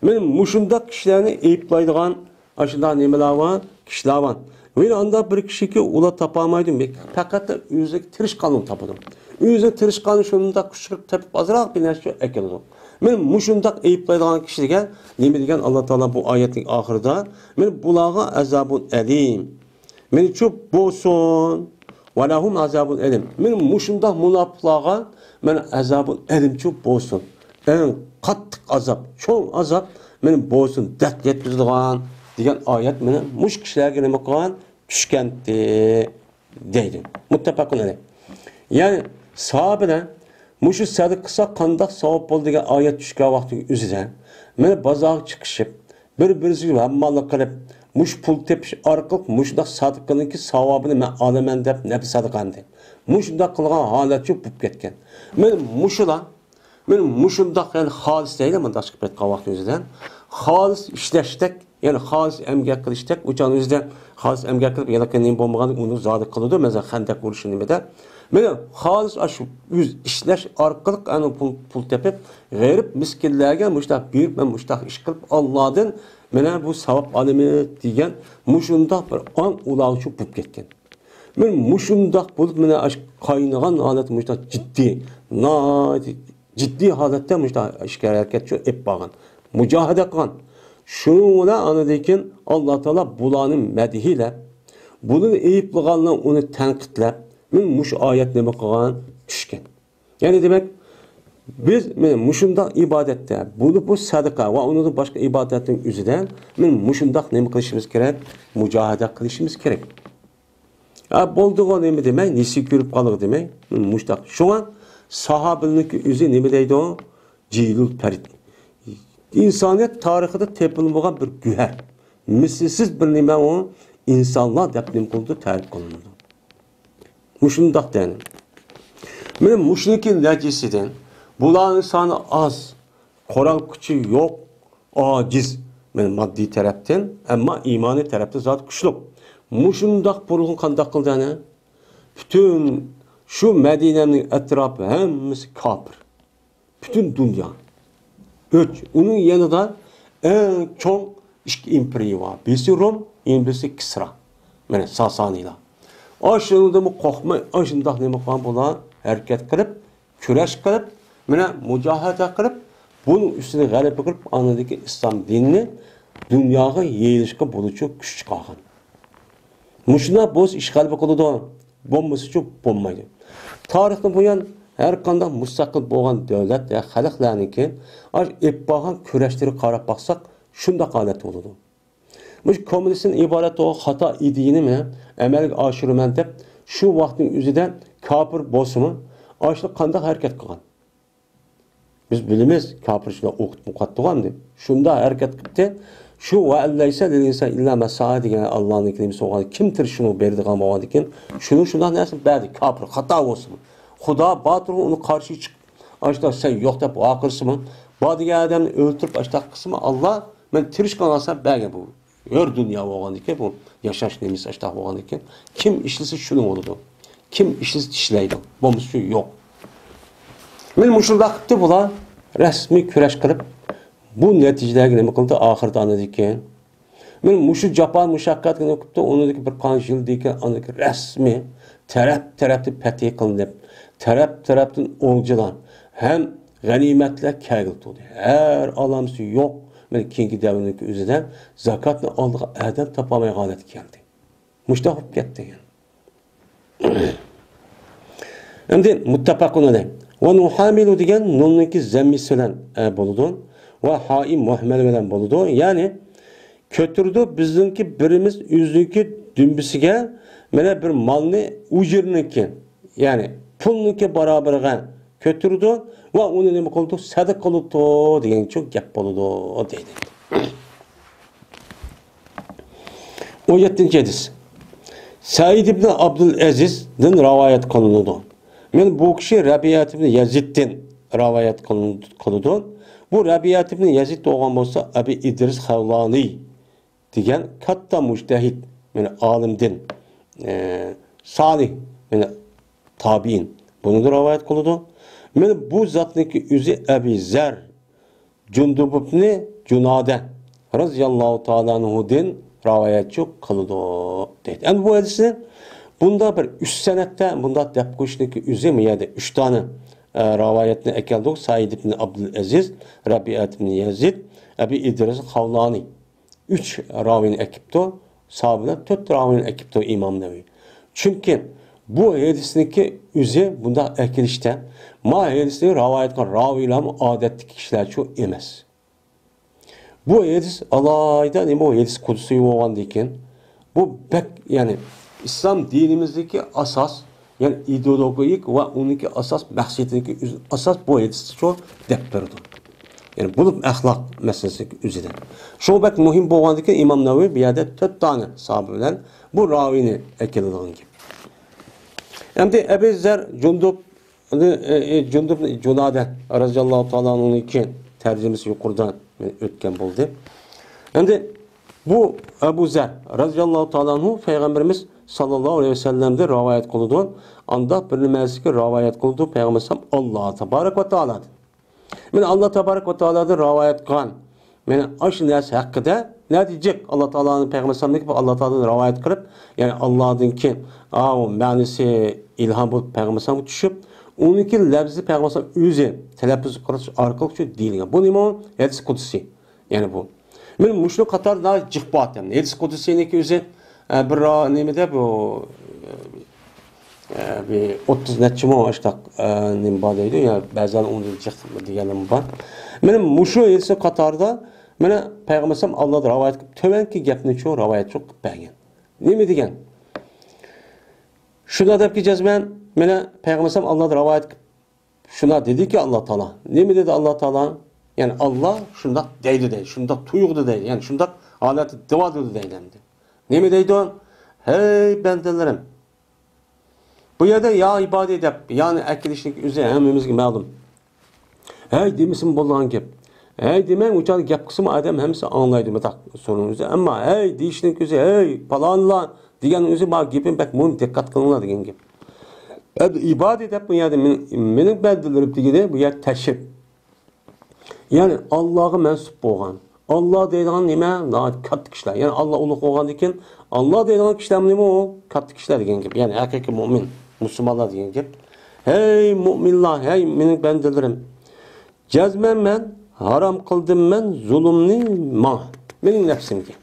مېنى مۇشۇنداق كىشىلەرنى ئەيىبلەيدىغان ئاشۇنداق نېمىلەر بار، كىشىلەر بار. ۋە ئاندا بىر كىشىكى ئۇلار تاپالمايدۇ، پەقەت ئۆزىگە تىرىشقاننى تاپىدۇ. ئۆزىگە تىرىشقاننى شۇنداق كۈچ قىلىپ تېپىپ ئازراق بىر نەرسە ئەكېلىدۇ. مېنى مۇشۇنداق ئەيىبلەيدىغان كىشىگە نېمە دېگەن ئاللا تائالا بۇ ئايەتنىڭ ئاخىرىدا؟ مېنى بۇلارغا ئازابۇن ئەلىم. مېنىچۇ بولسۇن. ۋەلەھۇم ئازابۇن ئەلىم. مېنى مۇشۇنداق مۇناپىقلارغا مەن ئازابۇن ئەلىمچۇ بولسۇن. ئەڭ قاتتىق ئازاب، چوڭ ئازاب مېنى بولسۇن، دەرد يەتكۈزىدىغان دېگەن ئايەت مېنى مۇشۇ كىشىلەرگە نېمە قىلغان؟ چۈشكەنتى دەيدۇ. مۇتتەپەقۇن ئەلەيھ. يەنى ساھابىلەر مۇشۇ سەدىقە قىلسا قانداق ساۋاب بولىدۇ دېگەن ئايەت چۈشكەن ۋاقتىنىڭ ئۆزىدە مېنى بازارغا چىقىشىپ، بىر-بىرسىگە ھەمماللىق قىلىپ، مۇشۇ پۇل تېپىش ئارقىلىق مۇشۇنداق سەدىقىنىڭكى ساۋابىنى مەن ئالىمەن دەپ نەپلى سەدىقەمدى. مۇشۇنداق قىلغان ھالەتچۇ بولۇپ كەتكەن. مېنى مۇشۇلار، مېنى مۇشۇنداق، يەنى خالىس دەيلى، مۇنداق چىقىپ كەتكەن ۋاقتىمىزدىن. خالىس ئىشلەشتەك، يەنى خالىس ئەمگەك قىلىشتەك، ئۇ چاغنىڭ ئۆزىدە خالىس ئەمگەك قىلىپ، ھېلىقى نېمە بولمىغان، ئۇنى زادى قىلىدۇ، مەسىلەن، خەندەق ئۇرۇشى نېمىدە. مېنى خالىس ئاشۇ ئۆز ئىشلەش ئارقىلىق ئەنە پۇل، پۇل تېپىپ، غېرىب مىسكىنلەرگە مۇشۇنداق بېرىپ، مەن مۇشۇنداق ئىش قىلىپ، ئاللادىن مانا بۇ ساۋاب ئالىمەن دېگەن مۇشۇنداق بىر ئاڭ ئۇلارغىچۇ بولۇپ كەتكەن. مەن مۇشۇنداق بولۇپ، مانا ئاشۇ قاينىغان ھالەت مۇشۇنداق جىددىي، ناھايىتى جىددىي ھالەتتە مۇشۇنداق ئىشكە ھەرىكەتچۇ ئېلىپ بارغان، مۇجاھىدە قىلغان. شۇنىڭ بىلەن ئاندىن كېيىن ئاللا تائالا بۇلارنى مەدھىيلەپ، بۇنى ئەيىبلىغانلار ئۇنى تەنقىدلەپ، مەن مۇشۇ ئايەت نېمە قىلغان؟ چۈشكەن. يەنى دېمەك، بىز مانا مۇشۇنداق ئىبادەتتە، بۇنى بۇ سەدىقە ۋە ئۇنىڭدىن باشقا ئىبادەتنىڭ ئۆزىدە مانا مۇشۇنداق نېمە قىلىشىمىز كېرەك؟ مۇجاھىدە قىلىشىمىز كېرەك. ھە، بولدىغۇ نېمە دېمەي، نېسى كۆرۈپ قالغۇ دېمەي، مۇشۇنداق. شۇڭا ساھابىنىڭكى ئۆزى نېمە دەيدۇ؟ جىلۇل پەرىد. ئىنسانىيەت تارىخىدا تېپىلمىغان بىر گۆھەر. مىسلىسىز بىر نېمە ئۇ، ئىنسانلار دەپ نېمە قىلىدۇ؟ تەرىپ قىلىنىدۇ. مۇشۇنداق دەيمەن. مانا مۇشۇنىڭكى نەتىجىسىدىن بۇلارنىڭ سانى ئاز، قورال كۈچى يوق، ئاجىز، مانا ماددىي تەرەپتىن، ئەمما ئىمانىي تەرەپتىن زادى كۈچلۈك. مۇشۇنداق بولغان قانداق قىلدى ئەنە؟ پۈتۈن شۇ مەدىنەنىڭ ئەتراپى ھەممىسى كاپىر. پۈتۈن دۇنيا ئۆچ. ئۇنىڭ يېنىدا ئەڭ چوڭ ئىككى ئىمپېرىيە بار. بىرسى روم، يەنە بىرسى كىسرا. مانا ساسانىيلار. ئاشۇنىڭدىنمۇ قورقماي، ئاشۇنداق نېمە قىلغان بۇلار؟ ھەرىكەت قىلىپ، كۈرەش قىلىپ، مانا مۇجاھىدە قىلىپ، بۇنىڭ ئۈستىدە غەلىبە قىلىپ، ئاندىن كېيىن ئىسلام دىنىنى دۇنياغا يېيىلىشقا بولىدىچۇ كۈچ چىقارغان. مۇشۇنداق بولسا ئىش غەلىبە قىلىدۇ، بولمىسىچۇ بولمايدۇ. تارىختىن بۇيان ھەر قانداق مۇستەقىل بولغان دۆلەت ۋە خەلقلەرنىڭكى ئاش ئېلىپ بارغان كۈرەشلىرىگە قاراپ باقساق، شۇنداق ھالەتتە بولىدۇ. مۇشۇ كوممۇنىستتىن ئىبارەت بولغان خاتا ئىدىيەنى مەن ئەمەلگە ئاشۇرىمەن دەپ، شۇ ۋاقىتنىڭ ئۆزىدە كاپىر بولسىمۇ، ئاشۇ قانداق ھەرىكەت قىلغان؟ بىز بىلىمىز، كاپىر شۇنداق ئوقۇتما قاتتىغان دەپ. شۇنداق ھەرىكەت قىپتى. شۇ «ۋە ئەللەيسە لىل ئىنسان ئىللا مەسساھا» دېگەن ئاللانىڭكى نېمىسى بولغان، كىم تىرىشىنى بېرىدىغان بولغاندىكىن، شۇنىڭ شۇنداق نەرسىنى بەردى، كاپىر، خاتا بولسىمۇ. خۇدا باتۇرغا ئۇنى قارشى چىقىپ، ئاشتا سەن يوق دەپ ۋارقىرىسىمۇ، بار دېگەن ئادەمنى ئۆلتۈرۈپ، ئاشتا قىلسىمۇ، ئاللا مەن تىرىشقانغا سەن بەرگەن بۇ. ھۆر دۇنيا بولغاندىكىن، بۇ ياشاش نېمىسى ئاشتاق بولغاندىكىن، كىم ئىشلىسە شۇنى بولىدۇ. كىم ئىشلىسە ئىشلەيدۇ. بولمىسا شۇ يوق. مانا مۇشۇنداق قىپتى بۇلار رەسمىي كۈرەش قىلىپ، بۇ نەتىجىلەرگە نېمە قىلدى؟ ئاخىرىدا ئاندىن كېيىن، مانا مۇشۇ جاپا مۇشەققەتكە نېمە قىپتۇ؟ ئۇنىڭدىكى بىر قانچە يىلدىن كېيىن ئاندىن كېيىن رەسمىي تەرەپ تەرەپتىن پەتھى قىلىنىپ، تەرەپ تەرەپتىن ئولجىلار ھەم غەنىيمەتلەر كەلگىلى تۇردى. ھەر ئالامىسى يوق. مانا كېيىنكى دەۋرنىڭكى ئۆزىدە زاكاتنى ئالىدىغان ئادەم تاپالمايدىغان ھالەتكە كەلدى. مۇشۇنداق بولۇپ كەتتى. ئەمدى مۇتتەپەقۇن ئەلەيھ. ۋە نۇھامىلۇ دېگەن نۇننىڭكى زەممىسى بىلەن، ئە، بولىدۇ. ۋە ھائى مۇھمەل بىلەن بولىدۇ. يەنى كۆتۈرىدۇ، بىزنىڭكى بىرىمىز ئۆزىنىڭكى دۈمبىسىگە مانا بىر مالنى ئۇجرىنىڭكى، يەنى پۇلنىڭكى باراۋىرىگە كۆتۈرىدۇ ۋە ئۇنى نېمە قىلىدۇ؟ سەدىقە قىلىدۇ دېگەنچۇ گەپ بولىدۇ دەيدۇ. ئون يەتتىنچى ھەدىس. سەئىد ئىبن ئابدۇل ئەزىزدىن رىۋايەت قىلىنىدۇ. مانا بۇ كىشى رەبىئەت ئىبن يەزىدتىن رىۋايەت قىلىن-، قىلىدۇ. بۇ رەبىئەت ئىبن يەزىد بولغان بولسا، ئەبى ئىدرىس خەۋلانى دېگەن كاتتا مۇجتەھىد، مانا ئالىمدىن، ئە، سالىھ، مانا تابىئىن. بۇنىڭدىن رىۋايەت قىلىدۇ. مانا بۇ زاتنىڭكى ئۆزى ئەبى زەر جۇندۇب ئىبنى جۇنادە رازىياللاھۇ تائالا ئەنھۇدىن رىۋايەتچى قىلىدۇ دەيدۇ. ئەمدى بۇ ھەدىسنى بۇندا بىر ئۈچ سەنەدتە بۇنداق دەپ قويۇشنىڭكى ئۆزى، بۇ يەردە ئۈچ دانە، ئە، رىۋايەتنى ئەكەلدۇق. سەئىد ئىبن ئابدۇل ئەزىز، رەبىئەت ئىبن يەزىد، ئەبى ئىدرىس خەۋلانى. ئۈچ راۋىنى ئەكىپتۇ، ساھابىلەر تۆت راۋىنى ئەكىپتۇ ئىمام نەۋەۋى. چۈنكى بۇ ھەدىسنىڭكى ئۆزى بۇنداق ئەكېلىشتە، ما ھەدىسنى رىۋايەت قىلغان راۋىيلارمۇ ئادەتتىكى كىشىلەرچۇ ئەمەس. بۇ ھەدىس ئالاھىدە نېمە، بۇ ھەدىس قۇدسىي بولغاندىكىن، بۇ بەك، يەنى ئىسلام دىنىمىزدىكى ئاساس، يەنى ئىدېئولوگىيىك ۋە ئۇنىڭكى ئاساس مەقسىتىدىكى ئۆز-، ئاساس بۇ ھەدىستىچۇ دەپ بېرىدۇ. يەنى بولۇپ ئەخلاق مەسىلىسىدىكى ئۆزىدە. شۇ بەك مۇھىم بولغاندىكىن ئىمام نەۋەۋى بۇ يەردە تۆت دانە ساھابە بىلەن بۇ راۋىنى ئەكېلىدىغان گەپ. ئەمدى ئەبى زەر جۇندۇب، ئە، ئە، جۇندۇب جۇنادە رازىياللاھۇ تائالا ئەنھۇنىڭكى تەرجىمىسى يۇقىرىدا ئۆتكەن بولدى. ئەمدى بۇ ئەبۇ زەر رازىياللاھۇ تائالا ئەنھۇ پەيغەمبىرىمىز ساللاللاھۇ ئەلەيھى ۋەسەللەمدىن رىۋايەت قىلىدۇ. ئانداق بىر نېمىسىگە رىۋايەت قىلىدۇ پەيغەمبىرىمىز ئاللا تابارەك ۋە تائالادىن. مانا ئاللا تابارەك ۋە تائالادىن رىۋايەت قىلغان مانا ئاشۇ نەرسە ھەققىدە نەدە جىق ئاللا تائالانى پەيغەمبەر ئەلەيھىسسالامدىن ئاللا تائالادىن رىۋايەت قىلىپ، يەنى ئاللادىنكى ئاۋۇ مەنىسى ئىلھام بولۇپ پەيغەمبەر ئەلەيھىسسالامغا چۈشۈپ، ئۇنىڭكى لەپزى پەيغەمبەر ئەلەيھىسسالام ئۆزى تەلەپپۇز قىلىش ئارقىلىق شۇ دېيىلگەن. بۇ نېمە ئۇ؟ ھەدىس قۇدسىي. يەنى بۇ. مانا مۇشۇ قاتاردا جىق بار ئادەم. ھەدىس قۇدسىينىڭكى ئۆزى، ئە، بىر را-، نېمىدە بۇ، ئە، بىر ئوتتۇز نەچچە مىڭ ئاشتاق، ئە، نېمە بار دەيدۇ. يا بەزىلەر ئۇنى جىق دېگەنلىرىمۇ بار. مانا مۇشۇ ھەدىس قاتارىدا مانا پەيغەمبەر ئەلەيھىسسالام ئاللادىن رىۋايەت قىلىپ، تۆۋەنكى گەپنىچۇ رىۋايەتچۇ قىلىپ بەرگەن. نېمە دېگەن؟ شۇنداق دەپكى جەزمەن، مانا پەيغەمبەر ئەلەيھىسسالام ئاللادىن رىۋايەت قىلىپ، شۇنداق دېدىكى، ئاللا تائالا. نېمە دېدى ئاللا تائالا؟ يەنى ئاللا شۇنداق دەيدۇ دەيدۇ، شۇنداق تۇيغۇدۇ دەيدۇ، يەنى شۇنداق ھالەتتە دەۋاتىدۇ دەيدۇ ئەمدى. نېمە دەيدۇ؟ ھەي بەندىلىرىم، بۇ يەردە يا ئىبادى دەپ يانى ئەكېلىشنىڭ ئۆزى ھەممىمىزگە مەلۇم. ھەي دېمىسىمۇ بولىدىغان گەپ. ھەي دېمەي، ئۇ چاغدا گەپ قىلسىمۇ ئادەم ھەممىسى ئاڭلايدۇ، مۇنداق سورۇننىڭ ئۆزى. ئەمما ھەي دېيىشنىڭ ئۆزى، ھەي پالانلار دېگەننىڭ ئۆزى، ما گېپىم بەك مۇھىم، دىققەت قىلىڭلار دېگەن گەپ. ئەمدى ئىبادى دەپ بۇ يەردە مېنىڭ، مېنىڭ بەندىلىرىم دېگىنى بۇ يەردە تەشرىپ. يەنى ئاللاغا مەنسۇپ بولغان. ئاللا دەيدىغان نېمە؟ ناھايىتى كاتتا كىشىلەر. يەنى ئاللا ئۇلۇغ بولغاندىكىن، ئاللا دەيدىغان كىشىلەر نېمە ئۇ؟ كاتتا كىشىلەر دېگەن گەپ. يەنى ھەقىقىي مۇئمىن، مۇسۇلمانلار دېگەن گەپ. ھەي مۇئمىنلار، ھەي مېنىڭ بەندىلىرىم! جەزمەن مەن ھارام قىلدىم مەن زۇلۇمنى ماڭا، مېنىڭ نەپسىمگە.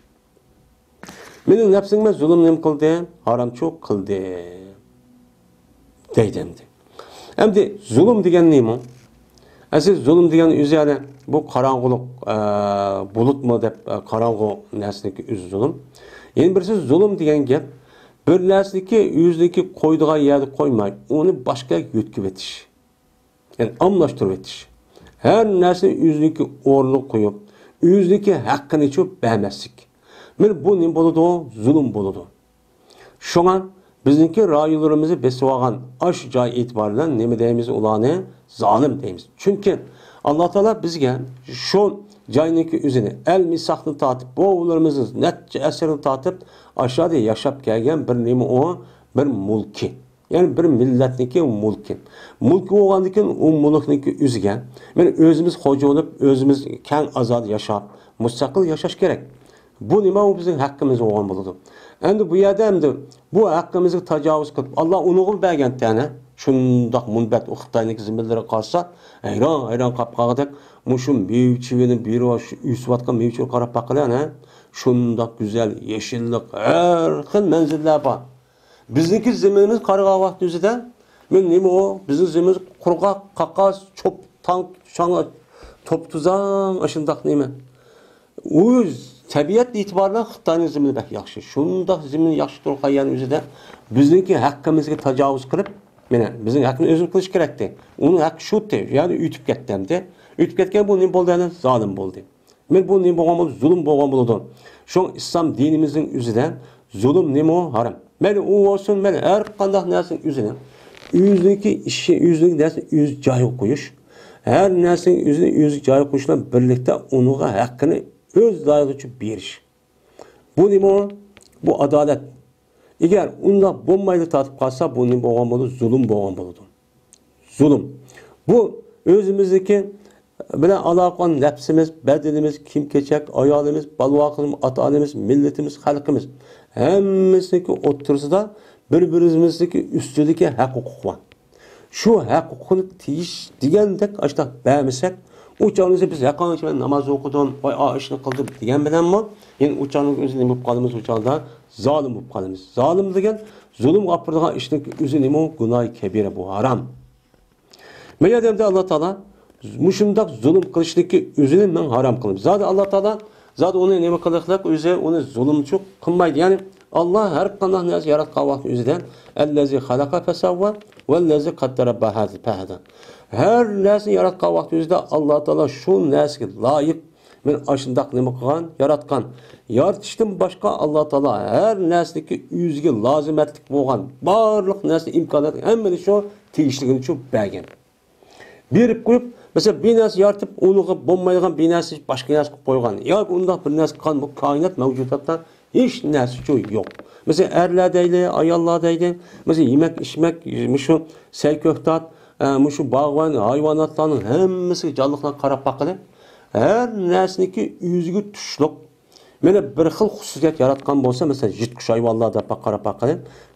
مېنىڭ نەپسىمگە زۇلۇم نېمە قىلدى؟ ھارامچۇ قىلدى. دەيدۇ ئەمدى. ئەمدى زۇلۇم دېگەن نېمە؟ ئەسلى زۇلۇم دېگەن ئۆزى يەنى بۇ قاراڭغۇلۇق، ئە، بۇلۇتمۇ دەپ، ئە، قاراڭغۇ نەرسىنىڭكى ئۆزى زۇلۇم. يەنە بىرسى زۇلۇم دېگەن گەپ، بىر نەرسىنىڭكى ئۆزىنىڭكى قويىدىغان يەردە قويماي، ئۇنى باشقا يەرگە يۆتكىۋېتىش. يەنى ئالماشتۇرۇۋېتىش. ھەر نەرسىنى ئۆزىنىڭكى ئورنىغا قويۇپ، ئۆزىنىڭكى ھەققىنىچۇ بەرمەسلىك. مانا بۇ نېمە بولىدۇ؟ زۇلۇم بولىدۇ. شۇڭا بىزنىڭكى رايونلىرىمىزنى بېسىۋالغان ئاشۇ جاي ئېتىبارى بىلەن نېمە دەيمىز ئۇلارنى؟ زالىم دەيمىز. چۈنكى ئاللا تائالا بىزگە شۇ جاينىڭكى ئۆزىنى، ئەل مىساقتىن تارتىپ، بوۋىلىرىمىزنىڭ نەچچە ئەسىردىن تارتىپ ئاشۇ يەردە ياشاپ كەلگەن بىر نېمە ئۇ؟ بىر مۈلكى. يەنى بىر مىللەتنىڭكى مۈلكى. مۈلكى بولغاندىكىن ئۇ مۈلۈكنىڭكى ئۆزىگە، مانا ئۆزىمىز خوجا بولۇپ، ئۆزىمىز كەڭ ئازادە ياشاپ، مۇستەقىل ياشاش كېرەك. بۇ نېمە؟ ئۇ بىزنىڭ ھەققىمىز بولغان بولىدۇ. ئەمدى بۇ يەردە ئەمدى بۇ ھەققىمىزگە تاجاۋۇز قىلىپ، ئاللا ئۇنىڭغا بەرگەنتى ئەنە. شۇنداق مۇنبەت ئۇ خىتاينىڭكى زېمىنلىرىغا قارىسا، ھەيران، ھەيران قاپ قالغۇدەك. مۇشۇ مېۋە چىۋىنى بېرىۋاتقان، شۇ ئۆسۈۋاتقان مېۋە چىۋىگە قاراپ باققىلى ئەنە. شۇنداق گۈزەل يېشىللىق، ھەر خىل مەنزىرىلەر بار. بىزنىڭكى زېمىنىمىز قارىغان ۋاقىت ئۆزىدە، مەن نېمە ئۇ؟ بىزنىڭ زېمىنىمىز قۇرغاق، قاقاس، چوپ، تاڭ، شاڭ، توپتوزاڭ ئاشۇنداق نېمە. ئۇ تەبىئەت ئېتىبارى بىلەن خىتاينىڭ زېمىنى بەك ياخشى. شۇنداق زېمىن ياخشى تۇرغان يەرنىڭ ئۆزىدە بىزنىڭكى ھەققىمىزگە تاجاۋۇز قىلىپ، مانا، بىزنىڭ ھەققىمىز ئۆزىمىز قىلىش كېرەكتى. ئۇنىڭ ھەققى شۇتى، يەنى ئۆتۈپ كەتتى ئەمدى. ئۆتۈپ كەتكەن بۇ نېمە بولدى؟ يەنى زالىم بولدى. مەن بۇ نېمە بولغان بولدى؟ زۇلۇم بولغان بولىدۇ. شۇڭا ئىسلام دىنىمىزنىڭ ئۆزىدە زۇلۇم نېمە ھارام. مەيلى ئۇ بولسۇن، مەيلى ھەر قانداق نەرسىنىڭ ئۆزىنى، ئۆزىنىڭكى ئىشى، ئۆزىنىڭ نەرسىنى ئۆز جايىغا قويۇش. ھەر نەرسىنىڭ ئۆزىنى ئۆز جايىغا قويۇش بىلەن بىرلىكتە ئۇنىڭغا ھەققىنى ئۆز لايىقىچە بېرىش. بۇ نېمە؟ بۇ ئادالەت. ئەگەر ئۇنداق بولمايلا تارتىپ قالسا، بۇ نېمە بولغان بولىدۇ؟ زۇلۇم بولغان بولىدۇ. زۇلۇم. بۇ ئۆزىمىزنىڭكى بىلەن ئالاقىلىق نەپسىمىز، بەدىنىمىز، كىيىم-كېچەك، ئايالىمىز، بالا-ۋاقىتىمىز، ئاتا-ئانىمىز، مىللىتىمىز، خەلقىمىز، ھەممىسىنىڭكى ئوتتۇرىسىدا بىر-بىرىمىزنىڭكى ئۈستىدىكى ھەق-ھوقۇق بار. شۇ ھەق-ھوقۇقنى تېگىش دېگەندەك ئاشۇنداق بەرمىسەك، ئۇ چاغدا بىز ھەققانچە مەن ناماز ئوقۇدۇم، ۋاي، ئا ئىشنى قىلدىم دېگەن بىلەنمۇ، يەنە ئۇ چاغنىڭ ئۆزى نېمە بولۇپ قالىمىز؟ ئۇ چاغدا زالىم بولۇپ قالىمىز. زالىم دېگەن زۇلۇمغا ئاپىرىدىغان ئىشنىڭ ئۆزى نېمە؟ گۇناھى كەبىرە، بۇ ھارام. مەيەردە ئەمدى ئاللا تائالا مۇشۇنداق زۇلۇم قىلىشنىڭكى ئۆزىنى مەن ھارام قىلدىم. زادى ئاللا تائالا زادى ئۇنى نېمە قىلىقلىق، ئۆزى ئۇنى زۇلۇمچۇ قىلمايدۇ. يەنى ئاللا ھەر قانداق نەرسە ياراتقان ۋاقتى ئۆزىدە، ئەللەزى خەلەقە فەسەۋۋا ۋەللەزى قەددەرە بەھەدە. ھەر نەرسىنى ياراتقان ۋاقتى ئۆزىدە ئاللا تائالا شۇ نەرسىگە لايىق مەن ئاشۇنداق نېمە قىلغان؟ ياراتقان. يارىتىشتىن باشقا ئاللا تائالا ھەر نەرسىنىڭكى ئۆزىگە لازىمەتلىك بولغان بارلىق نەرسە ئىمكانىيەت ھەممىنى شۇ تېگىشلىكىنى شۇ بەرگەن. بېرىپ قويۇپ، مەسىلەن، بىر نەرسە يارىتىپ، ئۇنىڭغا بولمايدىغان بىر نەرسە باشقا نەرسە قىلىپ قويغان. ياكى ئۇنداق بىر نەرسە قىلغان بۇ كائىنات مەۋجۇداتتا ھېچ نەرسىچۇ يوق. مەسىلەن، ئەرلەر دەيلى، ئاياللار دەيلى، مەسىلەن، يېمەك، ئىچمەك، مۇشۇ سەي كۆكتات، ئە، مۇشۇ باغۋەن، ھايۋاناتلارنىڭ ھەممىسىگە جانلىقلارغا قاراپ باققىلى. ھەر نەرسىنىڭكى ئۆزىگە تۇشلۇق، مانا بىر خىل خۇسۇسىيەت ياراتقان بولسا، مەسىلەن، يىرتقۇچ ھايۋانلار دەپ قاراپ باققىلى،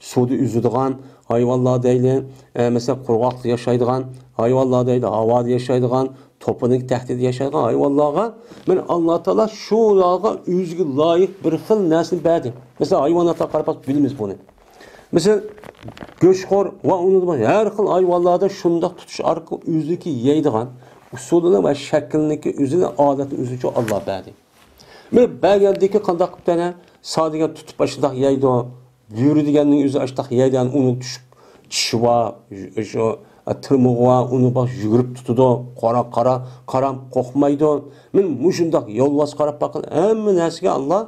سۇدا ئۈزىدىغان ھايۋانلار دەيلى، ئە، مەسىلەن، قۇرغاقتا ياشايدىغان ھايۋانلار دەيلى، ھاۋادا ياشايدىغان، توپىنىڭ تەھتىدە ياشايدىغان ھايۋانلارغا، مانا، ئاللا تائالا شۇلارغا ئۆزىگە لايىق بىر خىل نەرسىنى بەردى. مەسىلەن، ھايۋاناتلارغا قاراپ باقساق بىلىمىز بۇنى. مەسىلەن، گۆشخور ۋە ئۇنىڭدىن باشقا ھەر خىل ھايۋانلاردا شۇنداق تۇتۇش ئارقىلىق ئۆزىنىڭكى يەيدىغان ئۇسۇلىنى ۋە شەكلىنىڭكى ئۆزىنى، ئادەتنى ئۆزىچە ئاللا بەردى. مانا بەرگەندىكى قانداق قىلىپ تەنە سا دېگەن تۇتۇپ ئاشۇنداق يەيدۇ. بۆرە دېگەننىڭ ئۆزى ئاشۇنداق يەيدۇ. يەنى ئۇنىڭ چىشى بار، شۇ، تىرمىغى بار، ئۇنى بار يۈگۈرۈپ تۇتىدۇ. قارا، قارا، قارام قورقمايدۇ. مانا مۇشۇنداق يولۋاس قاراپ باققىلى، ھەممە نەرسىگە ئاللا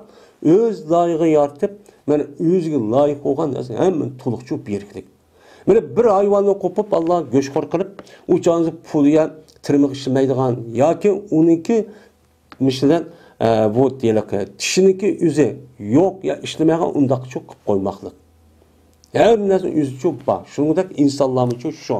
ئۆز لايىقىغا يارىتىپ، مانا ئۆزىگە لايىق بولغان نەرسە ھەممىنى تولۇقچە بېرىكلىك. مانا بىر ھايۋاننى قوپۇپ، ئاللا گۆشخور قىلىپ، ئۇ چاغدا پۇلى يا تىرمىغى ئىشلىمەيدىغان ياكى ئۇنىڭكى مىسلىدە، ئە، بۇ دېيىلىق، تىشىنىڭكى ئۆزى يوق يا ئىشلىمەيدىغان ئۇنداقچۇ قىلىپ قويماقلىق. ھەر نەرسە ئۆزىچۇ بار. شۇنىڭدەك ئىنسانلارمۇچۇ شۇ.